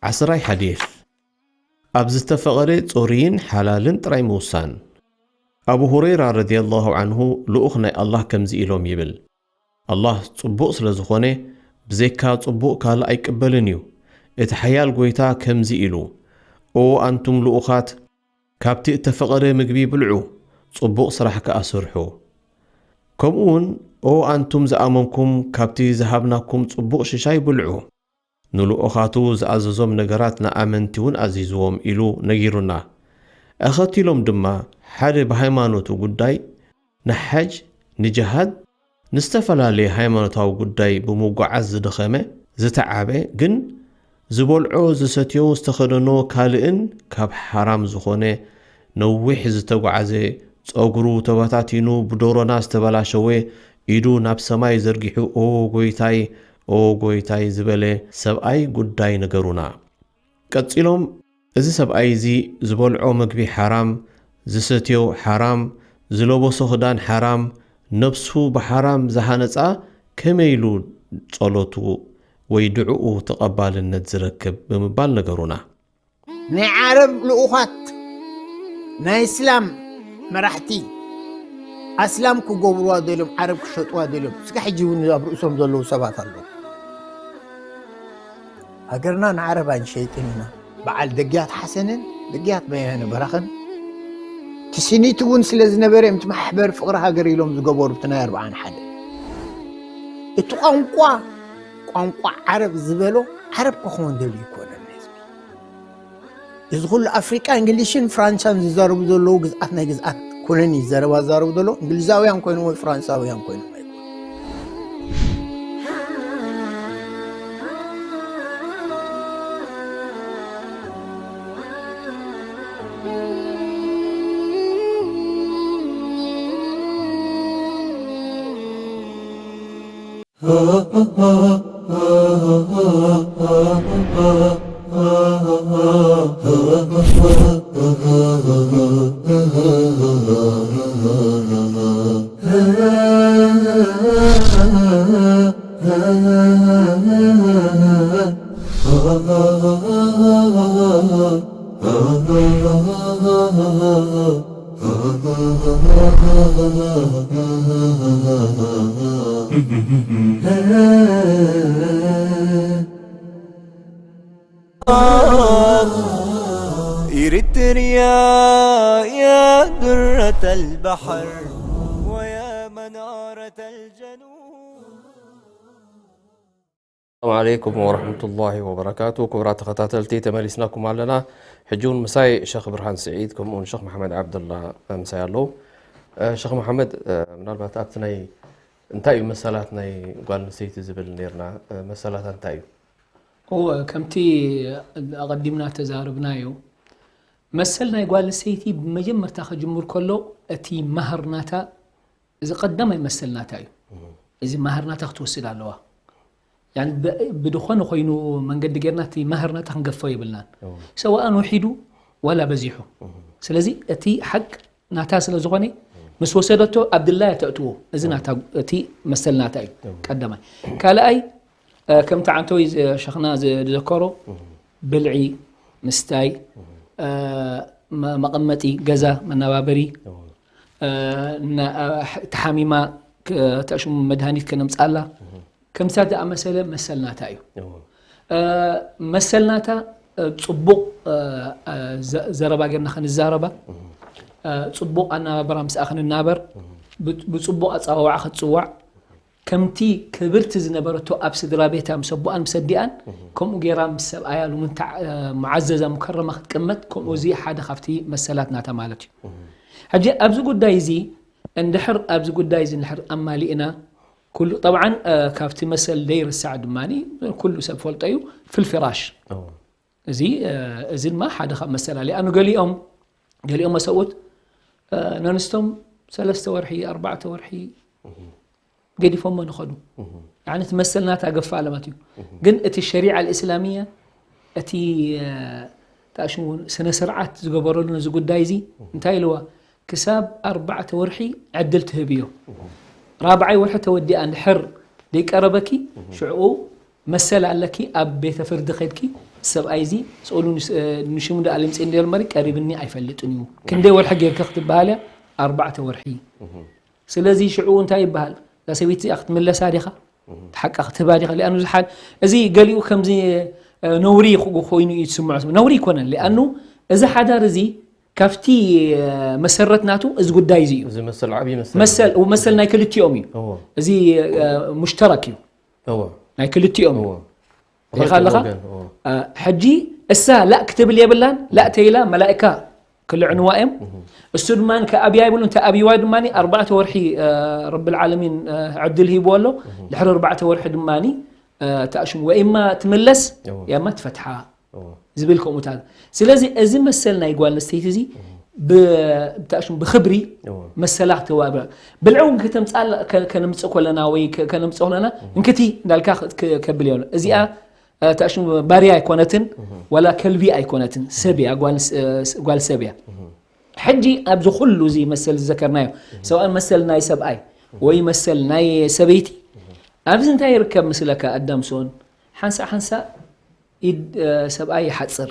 ዓስራይ ሓዲስ፣ ኣብ ዝተፈቐደ ጽሩይን ሓላልን ጥራይ ምውሳን። ኣቡ ሁረይራ ረዲየላሁ ዐንሁ፣ ልኡኽ ናይ ኣላህ ከምዚ ኢሎም ይብል፣ ኣላህ ጽቡቕ ስለ ዝኾነ፣ ብዘይካ ጽቡቕ ካልእ ኣይቅበልን እዩ። እቲ ሓያል ጎይታ ከምዚ ኢሉ፣ ኦ ኣንቱም ልኡኻት፣ ካብቲ እተፈቐደ ምግቢ ብልዑ፣ ጽቡቕ ስራሕ ከኣ ስርሑ። ከምኡ እውን፣ ኦ ኣንቱም ዝኣመንኩም፣ ካብቲ ዝሃብናኩም ጽቡቕ ሽሻይ ብልዑ። ንልኡኻቱ ዝኣዘዞም ነገራት ንኣመንቲ እውን ኣዚዝዎም ኢሉ ነጊሩና። ኣኸቲሎም ድማ ሓደ ብሃይማኖቱ ጉዳይ ንሓጅ፣ ንጅሃድ፣ ንዝተፈላለየ ሃይማኖታዊ ጉዳይ ብምጉዓዝ ዝደኸመ፣ ዝተዓበ፣ ግን ዝበልዖ፣ ዝሰትዮ፣ ዝተኸደኖ ካልእን ካብ ሓራም ዝኾነ ነዊሕ ዝተጓዓዘ፣ ጸጉሩ ተበታቲኑ ብዶሮና ዝተበላሸወ፣ ኢዱ ናብ ሰማይ ዘርጊሑ ኦ ጎይታይ፣ ኦ ጎይታይ ዝበለ ሰብኣይ ጉዳይ ንገሩና። ቀጺሎም፣ እዚ ሰብኣይ እዚ ዝበልዖ መግቢ ሓራም፣ ዝሰትዮ ሓራም፣ ዝለበሶ ክዳን ሓራም፣ ነብሱ ብሓራም ዝሃነጻ ከመይ ኢሉ ጸሎቱ ወይ ድዕኡ ተቐባልነት ዝረክብ ብምባል ነገሩና። ናይ ዓረብ ልኡኻት ናይ እስላም መራሕቲ ኣስላም ክገብርዋ ደልዮም ዓረብ ክሸጥዋ ደልዮም እስከ ሕጂ እውን ኣብ ርእሶም ዘለዉ ሰባት ኣለዉ። ሃገርና ንዓረብ ኣይንሸይጥን ኢና። በዓል ደግያት ሓሰንን ደግያት በየነ በራኸን እቲ ስኒት እውን ስለ ዝነበረ እዮም እቲ ማሕበር ፍቕሪ ሃገር ኢሎም ዝገበሩ እቲ ናይ ኣርብዓን ሓደ። እቲ ቋንቋ ቋንቋ ዓረብ ዝበሎ ዓረብ ክኸውን ደልዩ ይኮነን ህዝቢ። እዚ ኩሉ ኣፍሪቃ እንግሊሽን ፍራንሳን ዝዛረቡ ዘለዉ ግዝኣት ናይ ግዝኣት ኩነን እዩ ዘረባ ዝዛረቡ ዘለዉ እንግሊዛውያን ኮይኑ ወይ ፍራንሳውያን ኮይኑ ኣይኮኑን። إريتريا يا درة البحر ويا منارة الجنوب. السلام عليكم ورحمة الله وبركاته. ክቡራት ተኸታተልቲ፣ ተመሊስናኩም ኣለና። ሕጂ እውን ምሳይ ሸኽ ብርሃን ስዒድ ከምኡ እውን ሸኽ መሓመድ ዓብደላ ምሳይ ኣለዉ። እ፣ ሸኽ መሓመድ፣ እ፣ ምናልባት ኣብቲ ናይ እንታይ እዩ መሰላት ናይ ጓል ኣንስተይቲ ዝብል ነይርና፣ እ፣ መሰላታ እንታይ እዩ? እወ፣ ከምቲ ኣቐዲምና ተዛረብናዮ፣ መሰል ናይ ጓል ኣንስተይቲ ብመጀመርታ ክጅምር ከሎ እቲ ማህር ናታ፣ እዚ ቀዳማይ መሰል ናታ እዩ። እዚ ማህር ናታ ክትወስድ ኣለዋ። ያን ብ-፣ ብድኾነ ኮይኑ መንገዲ ጌርና እቲ ማህር ናታ ክንገፎ የብልናን። እወ። ሰዋእን ውሒዱ ዋላ በዚሑ። ስለዚ እቲ ሓቅ ናታ ስለ ዝኾነ ምስ ወሰደቶ ኣብ ድላያ ተእትዎ። እዚ ናታ፣ እቲ መሰል ናታ እዩ። እወ። ቀዳማይ። ካልኣይ፣ እ፣ ከምቲ ዓንተወይ ዝ-፣ ሸኽና ዝ-፣ ዝዘከሮ፣ ብልዒ፣ ምስታይ፣ እ፣ መ-፣ መቐመጢ፣ ገዛ፣ መነባበሪ፣ እ፣ ና-፣ እ፣ ተሓሚማ ክ-፣ ተእሽሙ መድሃኒት ከነምፅኣላ፣ ከምዚታት ዝኣመሰለ መሰል ናታ እዩ። እ፣ መሰል ናታ፣ እ፣ ፅቡቕ፣ እ፣ እ፣ ዘ-፣ ዘረባ ጌርና ክንዛረባ፣ እ፣ ፅቡቕ ኣነባብራ ምስኣ ክንናበር፣ ብ-፣ ብፅቡቕ ኣፀዋውዓ ክትፅዋዕ፣ ከምቲ ክብርቲ ዝነበረቶ ኣብ ስድራ ቤታ ምስ ኣቦኣን ምስ ኣዲኣን፣ ከምኡ ጌራ ምስ ሰብኣያ ሉምንታ፣ እ፣ ሙዓዘዛ ሙከረማ ክትቅመጥ፣ ከምኡ እዚ ሓደ ካብቲ መሰላት ናታ ማለት እዩ። ሕጂ ኣብዚ ጉዳይ እዚ እንድሕር ኣብዚ ጉዳይ እዚ እንድሕር ኣማሊእና ኩሉ طبعا ካብቲ መሰል ደይርሳዕ ድማ ኩሉ ሰብ ፈልጦ እዩ في الفراش እዚ እዚ ድማ ሓደ ካብ መሰላ ሊኣኑ ገሊኦም ገሊኦም መሰብኡት ነንስቶም ሰለስተ ወርሒ ኣርባዕተ ወርሒ ገዲፎሞ ንኸዱ يعني እቲ መሰል ናታ ገፋ ለማት እዩ ግን እቲ ሸሪዓ الإسلامية እቲ ታሽሙ ስነ ስርዓት ዝገበረሉ ነዚ ጉዳይ እዚ እንታይ ኢልዋ ክሳብ ኣርባዕተ ወርሒ ዕድል ትህብዮ ራብዓይ ወርሒ ተወዲኣ እንድሕር ደይቀረበኪ ሽዕኡ መሰል ኣለኪ ኣብ ቤተ ፍርዲ ከድኪ ሰብኣይ እዚ ስእሉ ንሽሙ ዳ ኣሊምፂ እንደ መሪ ቀሪብኒ ኣይፈልጥን እዩ ክንደይ ወርሒ ጌርካ ክትበሃል እያ ኣርባዕተ ወርሒ ስለዚ ሽዕኡ እንታይ ይበሃል እዛ ሰበይቲ እዚኣ ክትምለሳ ዲኻ ሓቃ ክትህባ ዲኻ ሊኣኑ ዝሓል እዚ ገሊኡ ከምዚ ነውሪ ኮይኑ እዩ ዝስምዖ ነውሪ ይኮነን ሊኣኑ እዚ ሓዳር እዚ ካብቲ መሰረት ናቱ እዚ ጉዳይ እዚ እዩ እዚ መሰል ዓብዪ መሰል መሰል መሰል ናይ ክልቲኦም እዩ እዎ እዚ ሙሽተረክ እዩ እዎ ናይ ክልቲኦም እዩ እዎ ሪኻ ኣለኻ ወገን እዎ ሕጂ እሳ ላእ ክትብል የብላን ላእ ተይላ መላእካ ክልዕንዋ እዮም እሱ ድማ ከኣብያ ይብሉ እንተ ኣብይዋ ድማ ኣርባዕተ ወርሒ ረብል ዓለሚን ዕድል ሂብዎ ኣሎ ድሕሪ ኣርባዕተ ወርሒ ድማ ተኣሽሙ ወይማ ትምለስ እዎ ያማ ትፈትሓ እዎ ዝብል ከምኡታት ስለዚ እዚ መሰል ናይ ጓል ኣንስተይቲ እዚ ብታሽም ብክብሪ እዎ መሰላ ክትዋብ ብልዑ ከተምጻእ ከነምጽእ ኮለና ወይ ከነምጽእ ኮለና እንክቲ እንዳልካ ከብል የብሎ እዚኣ ታሽም ባርያ ኣይኮነትን ወላ ከልቢ ኣይኮነትን ሰብ እያ ጓል ሰብ እያ ሕጂ ኣብዚ ኩሉ እዚ መሰል ዝዘከርናዮ ሰብኣይ መሰል ናይ ሰብኣይ ወይ መሰል ናይ ሰበይቲ ኣብዚ እንታይ ይርከብ ምስለካ ኣዳምሶን ሓንሳእ ሓንሳእ ኢድ ሰብኣይ ይሓፅር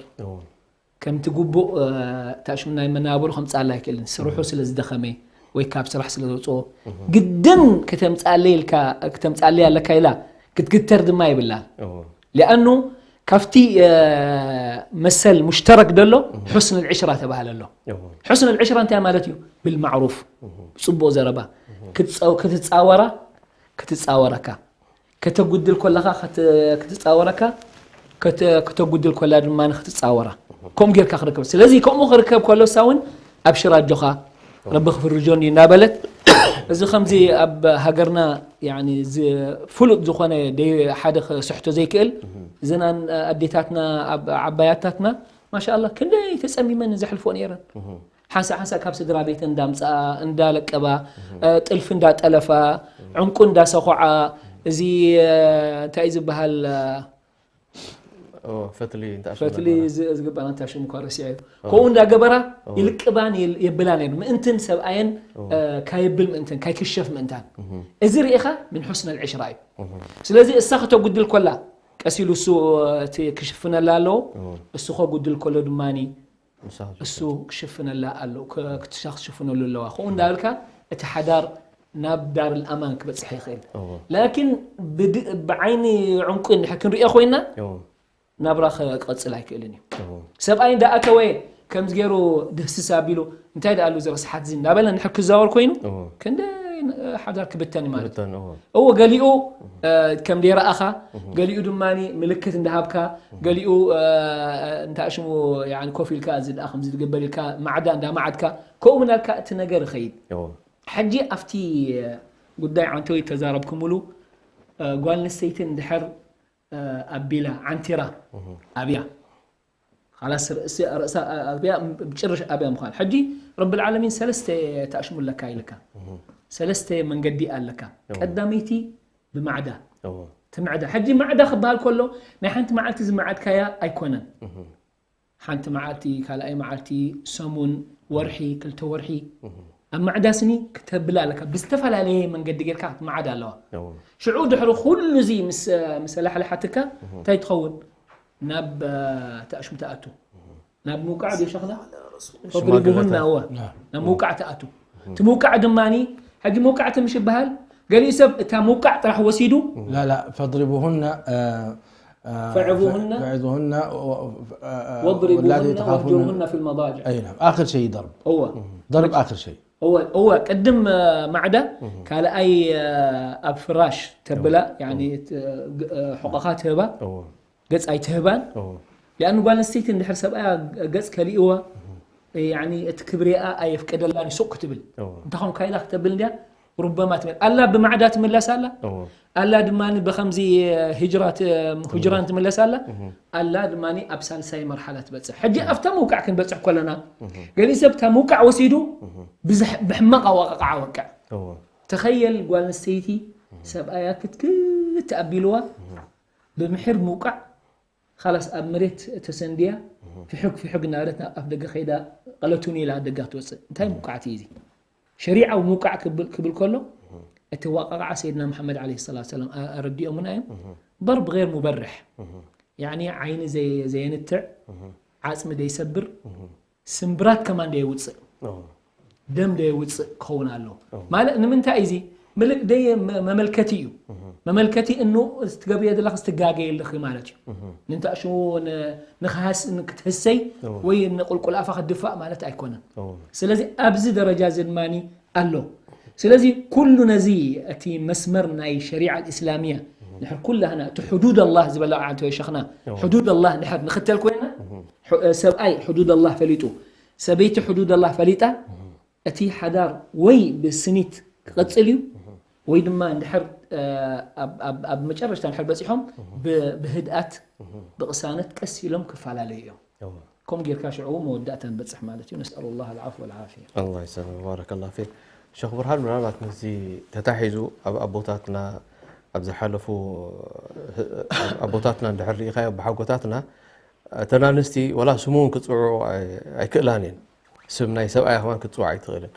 ከምቲ ግቡእ ታሽም ናይ መናብሩ ከምፃላ ኣይክእልን ስርሑ ስለ ዝደኸመ ወይ ካብ ስራሕ ስለ ዘውፅኦ ግድን ከተምፃለ ኢልካ ከተምፃለ ኣለካ ኢላ ክትግተር ድማ ይብላል ሊኣኑ ካብቲ መሰል ሙሽተረክ ደሎ ሑስን ልዕሽራ ተባህለ ኣሎ ሑስን ልዕሽራ እንታይ ማለት እዩ ብልማዕሩፍ ብፅቡቅ ዘረባ ክትፃወራ ክትፃወረካ ከተጉድል ኮለኻ ክትፃወረካ ከተጉድል ኮላ ድማ ክትፃወራ ከምኡ ጌርካ ክርከብ ስለዚ ከምኡ ክርከብ ከሎ ሳውን ኣብሽር ኣጆኻ ረቢ ክፍርጆን እዩ እናበለት እዚ ከምዚ ኣብ ሃገርና ፍሉጥ ዝኾነ ሓደ ክስሕቶ ዘይክእል እዘናን ኣዴታትና ኣብ ዓባያታትና ማሻ ክንደይ ተፀሚመን ዘሕልፎ ነይረን ሓንሳእ ሓንሳእ ካብ ስድራ ቤተን እንዳምፅኣ እንዳለቀባ ጥልፊ እንዳጠለፋ ዕንቁ እንዳሰኹዓ እዚ እንታይ ዝበሃል ፈትሊ ፈትሊ ዝግባና እንታይ ሽሙ እኳ ረሲዐ እዩ ከምኡ እንዳገበራ ይልቅባን የብላን እየን ምእንትን ሰብኣየን ካየብል ምእንትን ካይክሸፍ ምእንታን እዚ ርኢኻ ምን ሑስነ ልዕሽራ እዩ ስለዚ እሳ ክተጉድል ኮላ ቀሲሉ እሱ እቲ ክሽፍነላ ኣለዎ እሱ ከጉድል ከሎ ድማኒ እሱ ክሽፍነላ ኣሎ ክትሻ ክሽፍነሉ ኣለዋ ከምኡ እንዳበልካ እቲ ሓዳር ናብ ዳር ልኣማን ክበፅሕ ይኽእል ላኪን ብዓይኒ ዕንቁ እንድሕር ክንሪኦ ኮይና ናብራ ክቐፅል ኣይክእልን እዩ ሰብኣይ እንዳኣተወ ከምዚ ገይሩ ድህስስ ኣቢሉ እንታይ ደኣ ኣሉ እዚ ረስሓት እዚ እንዳበለ እንድሕር ክዛወር ኮይኑ ክንደይ ሓዳር ክብተን ማለት እዩ እዎ ገሊኡ ከም ደይረኣኻ ገሊኡ ድማ ምልክት እንዳሃብካ ገሊኡ እንታይ ሽሙ ኮፍ ኢልካ እዚ ደኣ ከምዚ ዝግበር ኢልካ ማዕዳ እንዳማዓድካ ከምኡ ምናልካ እቲ ነገር ይኸይድ ሕጂ ኣብቲ ጉዳይ ዓንተወይ ተዛረብኩምሉ ጓል ንስተይቲ እንድሕር ኣቢላ ዓንቲራ ኣብያ خلاص ርእሲ ርእሳ ኣብያ ጭርሽ ኣብያ ምዃን ሕጂ ረብል ዓለሚን ሰለስተ ተኣሽሙ ኣለካ ኢልካ ሰለስተ መንገዲ ኣለካ ቀዳመይቲ ብማዕዳ ትምዕዳ ሕጂ ማዕዳ ክበሃል ከሎ ናይ ሓንቲ መዓልቲ ዝመዓድካያ ኣይኮነን ሓንቲ መዓልቲ ካልኣይ መዓልቲ ሰሙን ወርሒ ክልተ ወርሒ ኣብ ማዕዳ ስኒ ክተብላ ኣለካ ብዝተፈላለየ መንገዲ ጌርካ ክትመዓዳ ኣለዋ ሽዑ ድሕሪ ኩሉ እዚ ምስ ሰላሕልሓትካ እንታይ ትኸውን ናብ ተኣሽሙ ተኣቱ ናብ ምውቃዕ ድዮ ሸኽና ፈድሪቡሁና እወ ናብ ምውቃዕ ተኣቱ እቲ ምውቃዕ ድማኒ ሕጂ ምውቃዕ ትምሽ ይበሃል ገሊኡ ሰብ እታ ምውቃዕ ጥራሕ ወሲዱ لا لا فاضربوهن فعظوهن فعظوهن واضربوهن واهجروهن في المضاجع اي نعم اخر شيء ضرب እወ ضرب اخر شيء እወ እወ ቅድም ማዕዳ ካልኣይ ኣብ ፍራሽ ተብላ ሕቆኻ ትህባ ገጽ ኣይትህባን ሊኣኑ ጓል ኣንስተይቲ እንድሕር ሰብኣያ ገጽ ከሊእዋ ያኒ እቲ ክብሪኣ ኣየፍቀደላን ሱቕ ክትብል እንታይ ኾንካ ኢላ ክተብል እንዲያ ሩበማ ትብል ኣላ ብማዕዳ ትምለስ ኣላ ኣላ ድማ ብኸምዚ ህጅራን ትምለስ ኣላ ኣላ ድማ ኣብ ሳልሳይ መርሓላ ትበፅሕ ሕጂ ኣብታ ምውቃዕ ክንበፅሕ ከለና ገሊእ ሰብ እታ ምውቃዕ ወሲዱ ብሕማቕ ኣወቃቕዓ ወቅዕ ተኸየል ጓል ኣንስተይቲ ሰብኣያ ክትክት ኣቢልዋ ብምሕር ምውቃዕ ኻላስ ኣብ መሬት ተሰንድያ ፍሕግ ፍሕግ እናበለት ናብ ኣፍ ደገ ከይዳ ቀለቱኒ ኢላ ደጋ ትወፅእ እንታይ ምውቃዕቲ እዩ እዚ ሸሪዓዊ ምውቃዕ ክብል ከሎ እቲ ዋቃቃዓ ሰይድና መሓመድ ለ ሰላ ሰላም ኣረዲኦምና እዮም ضرب غير مبرح يعني ዓይኒ ዘየንትዕ ዓፅሚ ዘይሰብር ስምብራት ከማን ደየውፅእ ደም ደየውፅእ ክኸውን ኣሎ ማለት ንምንታይ እዚ ምልክ ደየ መመልከቲ እዩ መመልከቲ እኑ ትገብርዮ ዘለኽ ስትጋገየ ኣለኺ ማለት እዩ ንንታእሹ ንክሃስ ክትህሰይ ወይ ንቁልቁል ኣፋ ክትድፋእ ማለት ኣይኮነን ስለዚ ኣብዚ ደረጃ እዚ ድማ ኣሎ ስለዚ ኩሉ ነዚ እቲ መስመር ናይ ሸሪዓ እስላሚያ ንሕር ኩላህና እቲ ሕዱድ ኣላህ ዝበላ ዓንተ ሸኽና ሕዱድ ኣላህ ንሕር ንኽተል ኮይና ሰብኣይ ሕዱድ ኣላህ ፈሊጡ ሰበይቲ ሕዱድ ኣላህ ፈሊጣ እቲ ሓዳር ወይ ብስኒት ክቐፅል እዩ ወይ ድማ እንድሕር ኣብ መጨረሽታ እንድሕር በፂሖም ብህድኣት ብቕሳነት ቀስ ኢሎም ክፈላለዩ እዮም ከምኡ ጌርካ ሽዑ መወዳእታ ንበፅሕ ማለት እዩ ነስኣሉ ላ ልዓፍ ወልዓፍያ ኣላ ይሰላም ባረከላ ፊክ ሸክ ብርሃን ምናልባት ምስዚ ተታሒዙ ኣብ ኣቦታትና ኣብ ዝሓለፉ ኣቦታትና እንድሕር ርኢኻዮ ብሓጎታትና እተን ኣንስቲ ወላ ስሙ እውን ክፅውዑ ኣይክእላን እየን ስም ናይ ሰብኣያ ከማን ክትፅዋዕ ኣይትኽእልን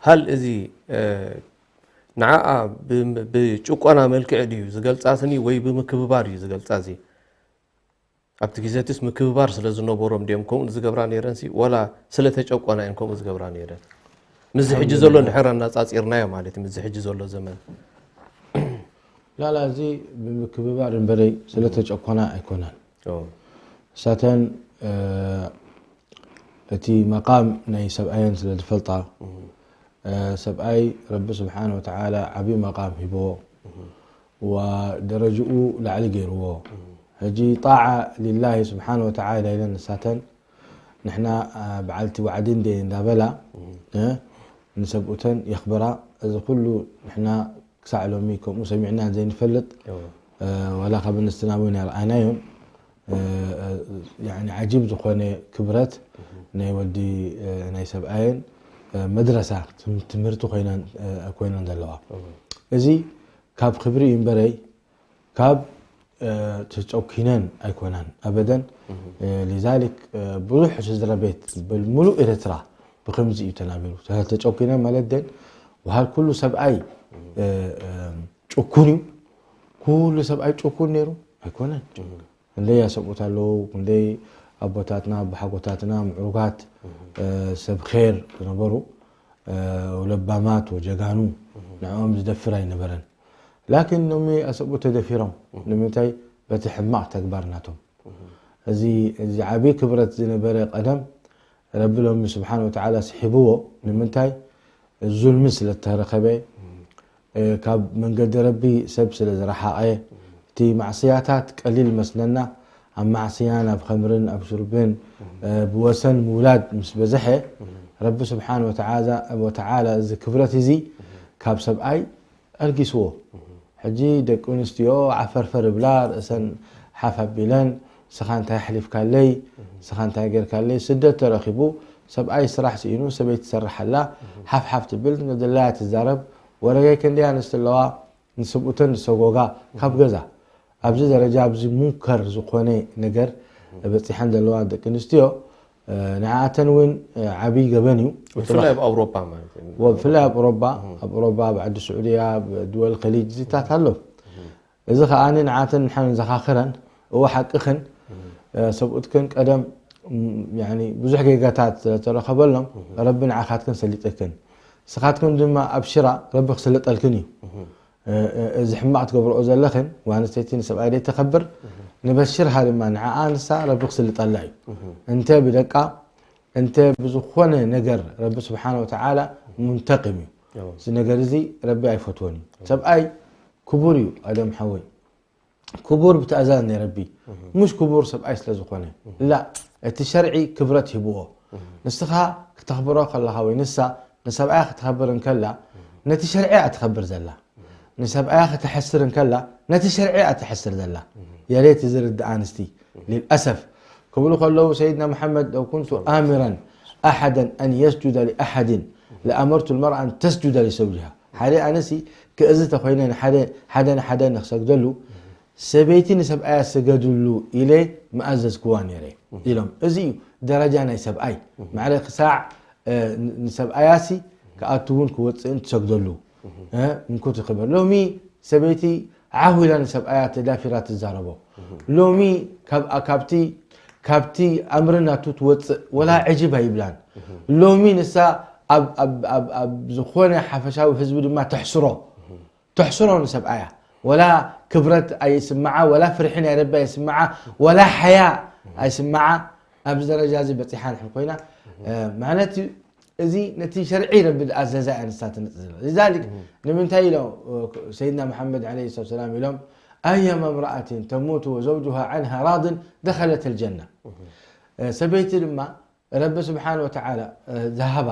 ሃል እዚ ንዓኣ ብጭቆና መልክዕ ድዩ ዝገልፃትኒ ወይ ብምክብባር እዩ ዝገልፃ እዚ ኣብቲ ግዜትስ ምክብባር ስለ ዝነበሮም ድዮም ከምኡ ዝገብራ ነይረንሲ ወላ ስለ ተጨቆና እየን ከምኡ ዝገብራ ነይረን ምስዚ ሕጂ ዘሎ እንድሕር ኣናፃፂርናዮ ማለት እዩ ምስዚ ሕጂ ዘሎ ዘመን ላላ እዚ ብምክብባር እምበረይ ስለ ተጨቆና ኣይኮነን እሳተን እቲ መቃም ናይ ሰብኣየን ስለ ዝፈልጣ ሰብኣይ ረቢ ስብሓን ወተዓላ ዓብዪ መቃም ሂብዎ ወደረጅኡ ላዕሊ ገይርዎ ሕጂ ጣዓ ሊላሂ ስብሓን ወተዓላ ኢለን ንሳተን ንሕና በዓልቲ ዋዕዲ እንደ እንዳበላ ንሰብኡተን የኽብራ እዚ ኩሉ ንሕና ክሳዕ ሎሚ ከምኡ ሰሚዕና ዘይንፈልጥ ዋላ ካብ ኣንስትና እውን ኣይረኣናዮም ዓጂብ ዝኾነ ክብረት ናይ ወዲ ናይ ሰብኣየን መድረሳ ትምህርቲ ኮይነን ዘለዋ እዚ ካብ ክብሪ እዩ እምበረይ ካብ ተጨኪነን ኣይኮናን ኣበደን ሊዛሊክ ብዙሕ ስድራ ቤት በል ሙሉእ ኤርትራ ብከምዚ እዩ ተናቢሩ ተጨኪነን ማለት ደን ወሃል ኩሉ ሰብኣይ ጭኩን እዩ ኩሉ ሰብኣይ ጭኩን ነይሩ ኣይኮነን ክንደይ ኣሰብኡት ኣለዉ ክንደይ ኣቦታትና ኣቦሓጎታትና ምዕሩጋት ሰብ ር ዝነበሩ ለባማት ወጀጋኑ ንዕኦም ዝደፍር ኣይነበረን ላኪን ኖሚ ኣሰብኡት ተደፊሮም ንምንታይ በቲ ሕማቕ ተግባር ናቶም እዚ እዚ ዓብዪ ክብረት ዝነበረ ቀደም ረቢ ሎሚ ስብሓን ወተዓላ ስሒብዎ ንምንታይ ዙልሚ ስለ ተረኸበ ካብ መንገዲ ረቢ ሰብ ስለ ዝረሓቐ እቲ ማዕስያታት ቀሊል መስለና ኣብ ማዕስያን ኣብ ኸምርን ኣብ ሽርብን ብወሰን ምውላድ ምስ በዝሐ ረቢ ስብሓን ወተዓላ እዚ ክብረት እዚ ካብ ሰብኣይ ኣልጊስዎ ሕጂ ደቂ ኣንስትዮ ዓፈርፈር እብላ ርእሰን ሓፍ ኣቢለን ስኻ እንታይ ኣሕሊፍካለይ ስኻ እንታይ ጌርካለይ ስደት ተረኺቡ ሰብኣይ ስራሕ ስኢኑ ሰበይቲ ትሰርሕ ኣላ ሓፍሓፍ ትብል ንድላያ ትዛረብ ወረገይ ክንደይ ኣንስቲ ኣለዋ ንስብኡተን ዝሰጎጋ ካብ ገዛ ኣብዚ ደረጃ ኣብዚ ሙንከር ዝኾነ ነገር በፂሐን ዘለዋ ደቂ ኣንስትዮ ንዓኣተን እውን ዓብይ ገበን እዩ ብፍላይ ኣብ ኣውሮፓ ማለት እዩ ብፍላይ ኣብ ኦሮባ ኣብ ኦሮባ ኣብ ዓዲ ስዑድያ ድወል ከሊጅ ዚታት ኣሎ እዚ ከዓ ንዓተን ንሓን ዘኻኽረን እወ ሓቅኽን ሰብኡትክን ቀደም ብዙሕ ጌጋታት ስለተረኸበሎም ረቢ ንዓኻትክን ሰሊጥክን ስኻትክን ድማ ኣብ ሽራ ረቢ ክስልጠልክን እዩ እዚ ሕማቕ ትገብርኦ ዘለኽን ጓል ኣንስተይቲ ንሰብኣይ ደይ ተኸብር ንበሽርሃ ድማ ንዓኣ ንሳ ረቢ ክስልጠላ እዩ እንተ ብደቃ እንተ ብዝኾነ ነገር ረቢ ስብሓን ወተዓላ ሙንተቂም እዩ እዚ ነገር እዚ ረቢ ኣይፈትዎን እዩ ሰብኣይ ክቡር እዩ ኣደም ሓወይ ክቡር ብትእዛዝ ናይ ረቢ ሙሽ ክቡር ሰብኣይ ስለ ዝኾነ ላ እቲ ሸርዒ ክብረት ሂብዎ ንስኻ ክተኽብሮ ከለኻ ወይ ንሳ ንሰብኣያ ክተኽብር እንከላ ነቲ ሸርዒ እያ ትኸብር ዘላ። ንሰብኣያ ክተሐስር እንከላ ነቲ ሸርዒ እያ ትሐስር ዘላ። የሬት ዝርድኣ ኣንስቲ ልልኣሰፍ ክብሉ ከለዉ ሰይድና መሓመድ ለው ኩንቱ ኣሚራን ኣሓደን ኣን የስጁደ ሊኣሓድን ለኣመርቱ ልመርኣ ኣን ተስጁደ ሊሰውጅሃ። ሓደ ኣነሲ ክእዚ ተኾይነ ንሓደ ሓደ ንሓደ ንክሰግደሉ ሰበይቲ ንሰብኣያ ስገድሉ ኢለ ምኣዘዝክዋ ነይረ ኢሎም። እዚ እዩ ደረጃ ናይ ሰብኣይ። ማዕረ ክሳዕ ንሰብኣያሲ ክኣትውን ክወፅእን ትሰግደሉ ምንኩ ትኽበር። ሎሚ ሰበይቲ ዓሁ ኢላ ንሰብኣያ ተዳፊራ ትዛረቦ። ሎሚ ካብቲ ካብቲ ኣምሪ ናቱ ትወፅእ ወላ ዕጅብ ኣይብላን። ሎሚ ንሳ ኣብ ዝኾነ ሓፈሻዊ ህዝቢ ድማ ተሕስሮ ተሕስሮ ንሰብኣያ። ወላ ክብረት ኣይስምዓ፣ ወላ ፍርሒ ናይ ረቢ ኣይስምዓ፣ ወላ ሓያ ኣይስምዓ። ኣብዚ ደረጃ እዚ በፂሓ ንሕን ኮይና ማለት እዩ። እዚ ነቲ ሸርዒ ረቢ ዝኣዘዛ እያ ንሳ ትነፅ ዘላ። ሊዛሊክ ንምንታይ ኢሎ ሰይድና መሓመድ ዓለይሂ ሰላቱ ወሰላም ኢሎም ኣየማ እምረኣትን ተሙቱ ወዘውጁሃ ዓንሃ ራድን ደኸለት ልጀና። ሰበይቲ ድማ ረቢ ስብሓን ወተዓላ ዝሃባ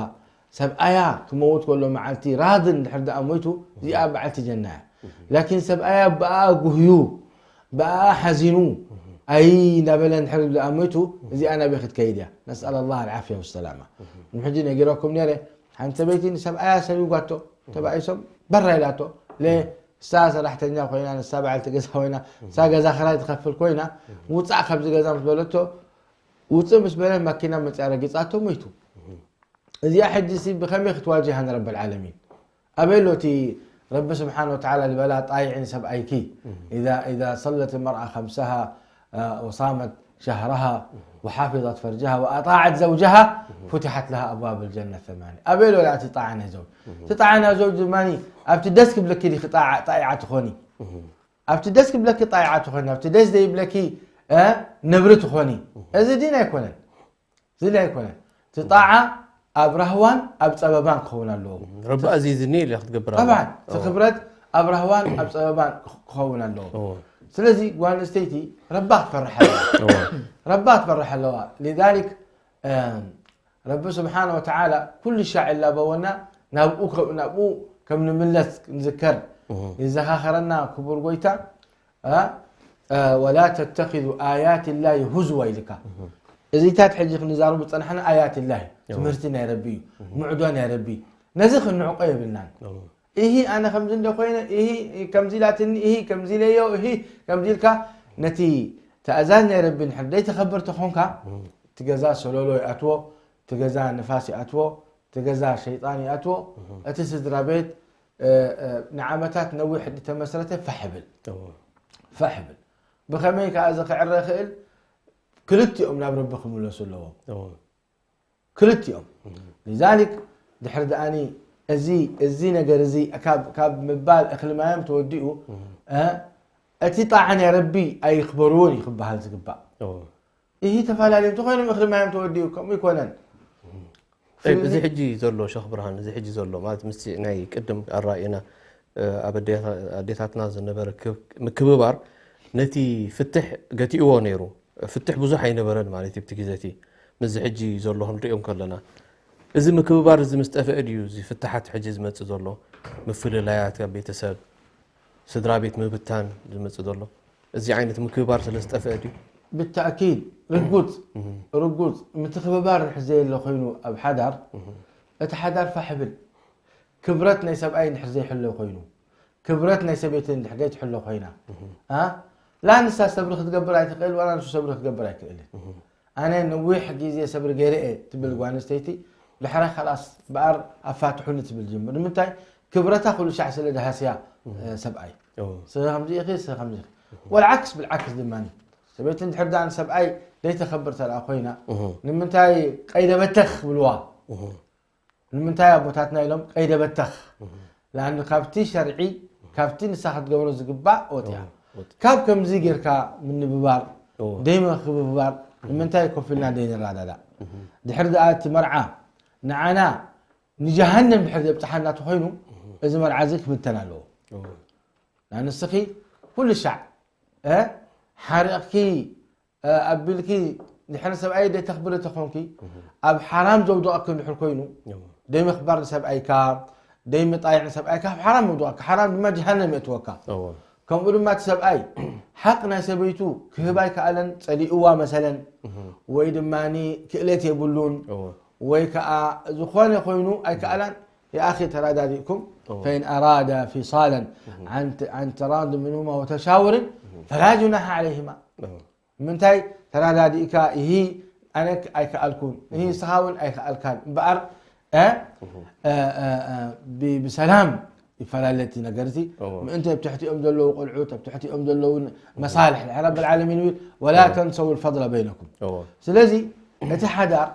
ሰብኣያ ክመውት ከሎ መዓልቲ ራድን ድሕር ደኣ ሞይቱ እዚኣ በዓልቲ ጀና እያ። ላኪን ሰብኣያ ብኣ ጉህዩ ብኣ ሓዚኑ ኣይ እናበለ ድሕር ደኣ ሞይቱ እዚኣ ናበይ ክትከይድ እያ? ነስኣል ላህ ኣልዓፍያ ወሰላማ። ንሕጂ ነጊረኩም ነይረ ሓንቲ ሰበይቲ ንሰብኣያ ሰቢጓቶ ተባኢሶም በራ ኢላቶ ለ እሳ ሰራሕተኛ ኮይና ንሳ በዓልቲ ገዛ ኮይና እሳ ገዛ ክራይ ትኸፍል ኮይና ውፃእ ካብዚ ገዛ ምስ በለቶ ውፅእ ምስ በለ ማኪና መፅያ ረጊፃቶ ሞይቱ። እዚኣ ሕጂ ሲ ብኸመይ ክትዋጅሃ ንረብ ልዓለሚን? ኣበይ ኣሎ እቲ ረቢ ስብሓን ወተዓላ ዝበላ ጣይዒ ንሰብኣይኪ إذا إذا صلت المرأة خمسها وصامت شهرها وحفظت فرجها وأطاعت زوجها فتحت لها أبواب الجنة ثمانية። ኣበይ ኣሎ እቲ ጣዓ ናይ ዘውጅ? እቲ ጣዓ ናይ ዘውጅ ድማ ኣብቲ ደስ ክብለኪ ዲኺ ጣዓ- ጣይዓ ትኾኒ? ኣብቲ ደስ ክብለኪ ጣይዓ ትኾኒ፣ ኣብቲ ደስ ዘይብለኪ እ ነብሪ ትኾኒ። እዚ ዲን ኣይኮነን። እዚ ዲን ኣይኮነን። እቲ ጣዓ ኣብ ራህዋን ኣብ ፀበባን ክኸውን ኣለዎ። ረቢ ኣዚዝኒ ኢለ ክትገብር ኣለዋ። ጠብዓን እቲ ክብረት ኣብ ራህዋን ኣብ ፀበባን ክኸውን ኣለዎ። እዎ። ስለዚ ጓል ኣንስተይቲ ረባ ክትፈርሕ ኣለዋ። እዎ። ረባ ክትፈርሕ ኣለዋ። ሊዛሊክ ረቢ ስብሓን ወተዓላ ኩሉ ሻዕ ይላበወና ናብኡ ናብኡ ከም ንምለስ ንዝከር ይዘኻኸረና ክቡር ጎይታ። ወላ ተተኪዙ ኣያት ላሂ ሁዝዋ ኢልካ እዚታት ሕጂ ክንዛረቡ ዝፀናሕና ኣያት ላሂ ትምህርቲ ናይ ረቢ እዩ። ምዕዶ ናይ ረቢ ነዚ ክንዕቆ የብልናን። እሂ ኣነ ከምዚ እንደ ኮይነ እሂ ከምዚ ኢላትኒ እሂ ከምዚ ኢለዮ እሂ ከምዚ ኢልካ ነቲ ትእዛዝ ናይ ረቢ እንድሕር ዘይተኸብር ተኾንካ እቲ ገዛ ሰለሎ ይኣትዎ፣ እቲ ገዛ ንፋስ ይኣትዎ፣ እቲ ገዛ ሸይጣን ይኣትዎ። እቲ ስድራ ቤት ንዓመታት ነዊሕ ዝተመስረተ ፋሕ ብል ፋሕ ብል ብኸመይ ከዓ እዚ ክዕረ ይኽእል? ክልቲኦም ናብ ረቢ ክምለሱ ኣለዎም። ክልቲኦም ሊዛሊክ ድሕሪ ደኣኒ እዚ እዚ ነገር እዚ ካብ ካብ ምባል እኽሊ ማዮም ተወዲኡ እቲ ጣዓ ናይ ረቢ ኣይኽበርዎን እዩ ክበሃል ዝግባእ። ይህ ተፈላለዩ እንተኾይኖም እኽሊ ማዮም ተወዲኡ ከምኡ ይኮነን። እዚ ሕጂ ዘሎ ሸኽ ብርሃን እዚ ሕጂ ዘሎ ማለት ምስ ናይ ቅድም ኣራእና ኣብ ኣዴታትና ዝነበረ ምክብባር ነቲ ፍትሕ ገቲእዎ ነይሩ። ፍትሕ ብዙሕ ኣይነበረን ማለት እዩ ኣብቲ ግዜ እቲ። ምስዚ ሕጂ ዘሎ ክንሪኦ ከለና፣ እዚ ምክብባር እዚ ምስ ጠፍአ ድዩ እዚ ፍትሓት ሕጂ ዝመጽእ ዘሎ? ምፍልላያት ኣብ ቤተሰብ፣ ስድራ ቤት ምብታን ዝመጽእ ዘሎ? እዚ ዓይነት ምክብባር ስለ ዝጠፍአ ድዩ? ብተእኪድ፣ ርጉጽ፣ ርጉጽ፣ ምትኽብባር እንድሕር ዘየለ ኮይኑ ኣብ ሓዳር፣ እቲ ሓዳር ፋሕ ይብል። ክብረት ናይ ሰብኣይ እንድሕር ዘይሕሎ ኮይኑ፣ ክብረት ናይ ሰበይቲ እንድሕር ዘይትሕሎ ኮይና፣ ኣ? ላ ንሳ ሰብሪ ክትገብር ኣይትኽእል፣ ዋላ ንሱ ሰብሪ ክገብር ኣይክእልን። ኣነ ነዊሕ ግዜ ሰብሪ ገይረ እየ ትብል ጓል ኣንስተይቲ፣ ድሕራይ ካላስ በኣር ኣፋትሑኒ ትብል ጅምር። ንምንታይ? ክብረታ ኩሉ ሻዕ ስለ ድሃስያ ሰብኣይ። ስለ ከምዚ ኢኺ፣ ስለ ከምዚ ኢኺ። ወልዓክስ ብልዓክስ ድማ ሰበይቲ እንድሕር ደኣ ንሰብኣይ ዘይተኸብር ተደኣ ኮይና፣ ንምንታይ ቀይደ በተኽ ክብልዋ? ንምንታይ ኣቦታትና ኢሎም ቀይደ በተኽ? ለኣን ካብቲ ሸርዒ ካብቲ ንሳ ክትገብሮ ዝግባእ ወፂኣ። ካብ ከምዚ ጌርካ ምንብባር ደይምክብባር ንምንታይ ኮፍ ኢልና ደይንረዳዳእ? ድሕሪ ደኣ እቲ መርዓ ንዓና ንጀሃነም ድሕሪ ዘብፅሓና ተኾይኑ እዚ መርዓ እዚ ክብተን ኣለዎ። ንስኺ ኩሉ ሻዕ ሓሪቕኪ ኣቢልኪ ድሕሪ ሰብኣይ ደይ ተኽብሪ ተኾንኪ ኣብ ሓራም ዘውድቐኪ እንድሕር ኮይኑ ደይ ምኽባር ንሰብኣይካ ደይ ምጣይዕ ንሰብኣይካ ኣብ ሓራም ምውድቐካ ሓራም ድማ ጀሃነም የእትወካ ከምኡ ድማ እቲ ሰብኣይ ሓቕ ናይ ሰበይቱ ክህብ ኣይከኣለን ጸሊእዋ መሰለን ወይ ድማ ክእለት የብሉን ወይ ከዓ ዝኾነ ኮይኑ ኣይከኣላን يا أخي ተራዳዲእኩም فإن أرادا فصالا عن عن تراض منهما وتشاور فلا جناح عليهما ምንታይ ተራዳዲእካ ይሂ ኣነ ኣይከኣልኩን ይሂ ንስኻ እውን ኣይከኣልካን እምበኣር ብሰላም ይፈላለቲ ነገርቲ ምእንተ ኣብ ትሕቲኦም ዘለዉ ቆልዑት ኣብ ትሕቲኦም ዘለዉ መሳልሕ ድሕሪ ረብ ዓለሚን ይብል ወላ ተንሰው الفضل بينكم ስለዚ እቲ ሓዳር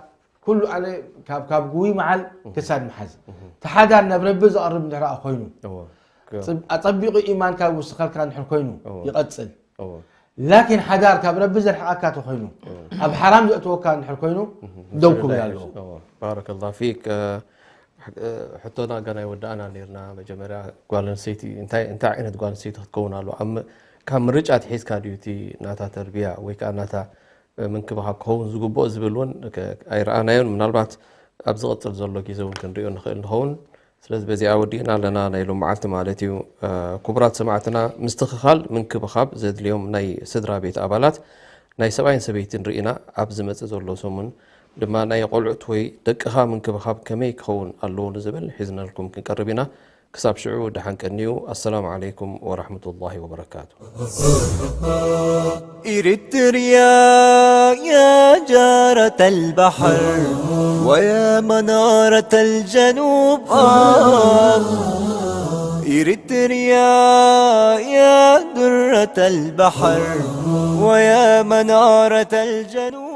ኩሉ ኣነ ካብ ካብ ጉይ መዓል ክሳድ መሓዝ ተሓዳር ናብ ረቢ ዘቕርብ እንድሕር ኮይኑ ኣጸቢቑ ኢማንካ ዝውስኸልካ እንድሕር ኮይኑ ይቐጽል ላኪን ሓዳር ካብ ረቢ ዘርሕቐካ ተኮይኑ ኣብ ሓራም ዘእትወካ እንድሕር ኮይኑ ደው ክብል ኣለዎ ባረከላ ፊክ ሕቶና ገና ይወዳእና ነርና መጀመርያ ጓል ኣንስተይቲ እንታይ እንታይ ዓይነት ጓል ኣንስተይቲ ክትከውን ኣለዋ ካብ ምርጫ ትሒዝካ ድዩ እቲ ናታ ተርቢያ ወይ ከዓ ናታ ምንክብኻብ ክኸውን ዝግብኦ ዝብል እውን ኣይረኣናዮን ምናልባት ኣብ ዝቕፅል ዘሎ ግዜ እውን ክንሪኦ ንኽእል ንኸውን ስለዚ በዚኣ ወዲእና ኣለና ናይ ሎም መዓልቲ ማለት እዩ ክቡራት ሰማዕትና ምስትኽኻል ምንክብኻብ ዘድልዮም ናይ ስድራ ቤት ኣባላት ናይ ሰብኣይን ሰበይትን ርኢና ኣብ ዝመፅእ ዘሎ ሰሙን ድማ ናይ ቆልዑት ወይ ደቅኻ ምንክብኻብ ከመይ ክኸውን ኣለዎ ንዝብል ሒዝናልኩም ክንቀርብ ኢና ክሳብ ሽዑ ደሓን ቀንዩ ኣሰላሙ ዓለይኩም ወራሕመቱላሂ ወበረካቱ إريتريا يا جارة البحر ويا منارة الجنوب آه إريتريا يا درة البحر ويا منارة الجنوب